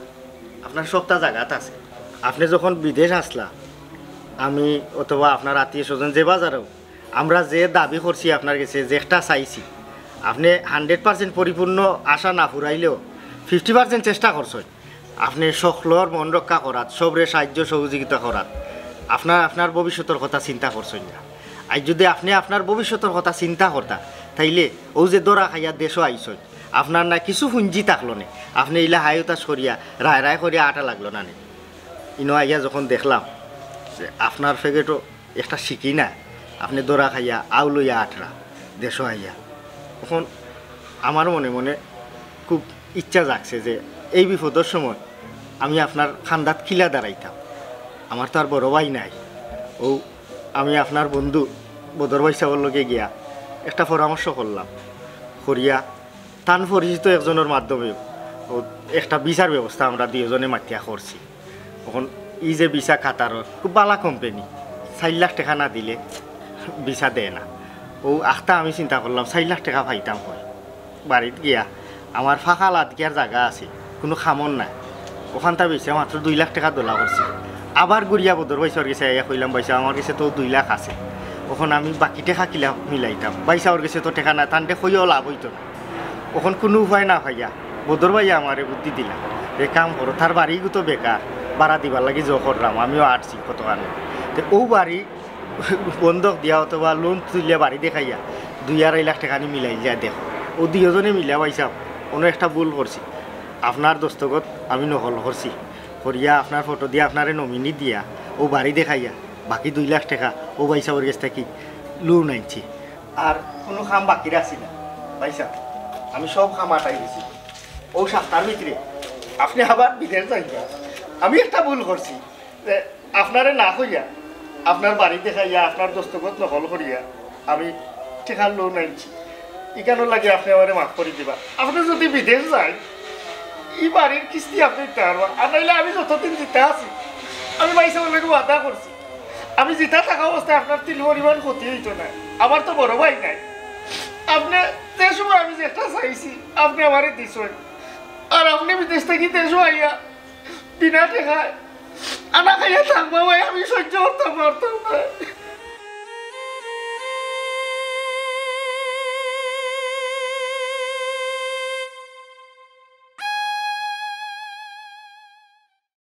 আপনার সবটা জায়গাত আছে। আপনি যখন বিদেশ আসলা, আমি অথবা আপনার আত্মীয় স্বজন যে বাজারেও আমরা যে দাবি করছি আপনার কাছে, যেটা চাইছি, আপনি হান্ড্রেড পার্সেন্ট পরিপূর্ণ আশা না ফুরাইলেও ফিফটি পার্সেন্ট চেষ্টা করছেন। আপনি সকলর মন রক্ষা করাত, সবরে সাহায্য সহযোগিতা করাত, আপনার আপনার ভবিষ্যতর কথা চিন্তা করছেন না। আর যদি আপনি আপনার ভবিষ্যতর কথা চিন্তা করতা, তাইলে ও যে দরা খাইয়া দেশও আইছেন, আপনার না কিছু পুঞ্জি থাকলো নে, আপনি ইলা হাই উতাস করিয়া রায় রায় করিয়া আটা লাগলো না নে। ইনো আইয়া যখন দেখলাম যে আপনার ফেগেটও একটা শিকি না, আপনি দরা খাইয়া আউ লইয়া আটরা দেশও আইয়া, তখন আমার মনে মনে খুব ইচ্ছা জাগছে যে এই বিপদর সময় আমি আপনার খান্দাত কিলা দাঁড়াইতাম। আমার তো আর বড় ভাই নাই। ও আমি আপনার বন্ধু বদর ভাই সাহেবর লগে গিয়া একটা পরামর্শ করলাম, করিয়া তান পরিচিত একজনের মাধ্যমে ও একটা ভিসার ব্যবস্থা আমরা দুইজনে মাতিয়া করছি। এখন এই যে ভিসা কাতারর খুব ভালা কোম্পানি, চার লাখ টাকা না দিলে ভিসা দেয় না। ও আখতা আমি চিন্তা করলাম চার লাখ টাকা পাইতাম হয়, বাড়িত গিয়া আমার ফাঁকা লাত গিয়ার জায়গা আছে, কোনো খামর নাই, ওখানটা বেশি মাত্র দুই লাখ টাকা দোলা করছি। আবার ঘুরিয়া বদর ভাইসাওর গেছে আইয়া কইলাম, "ভাইসা, আমার গেছে তো দুই লাখ আছে, এখন আমি বাকি টাকা কিলা মিলাইতাম, ভাইসাওর গেছে তো টাকা নাই, তানতে কইও লাভ হইতো না।" এখন কোনো উপায় না পাইয়া বদর ভাইয়া আমারে বুদ্ধি দিলা, "এক কাম করো, তার বাড়িগু তো বেকার, ভাড়া দিবার লাগি জো করলাম, আমিও আটছি কত কারণে, তো ও বাড়ি বন্ধক দিয়া অথবা লোন তুলিয়া বাড়ি দেখাইয়া দুই আড়াই লাখ টাকা নি মিলাই যায় দেখো।" ও দুইজনে মিলা পাইছাম, কোনো একটা ভুল করছি, আপনার দস্তখত আমি নকল করছি, করিয়া আপনার ফটো দিয়া আপনারে নমিনি দিয়া ও বাড়ি দেখাইয়া বাকি দুই লাখ টাকা ও ভাইসাবর গেছ থাকি লোন আনছি। আর কোনো কাম বাকি রাখছি না ভাইসাব, আমি সব কাম আটাই দিছি। ও সপ্তাহর ভিতরে আপনি আবার বিদেশ যাইবা। আমি একটা ভুল করছি, যে আপনারে না কইয়া, আপনার বাড়ি দেখাইয়া, আপনার দস্তখত নকল করিয়া আমি টেকার লোন আনছি। ইখানোর লাগি আপনি আমারে মাফ করি দিবা। আপনি যদি বিদেশ যাইন, ই বাড়ির কিস্তি আপনি দিতা পারবা। আর নাইলে আমি যতদিন জিতা আছি, আমি ভাইসাবর লগে ওয়াদা করছি, আমি জিতা থাকা অবস্থায় আপনার তিল পরিমাণ ক্ষতি হইতো না। আমার তো বড় ভাই নাই। আপনি যে সময় আমি যেটা চাইছি, আপনি আমারে দিছেন। আর আপনি বিদেশ থাকি দেশো আইয়া বিনা টেকায় আনা খাইয়া থাকবা ভাই, আমি সহ্য করতাম পারতাম না।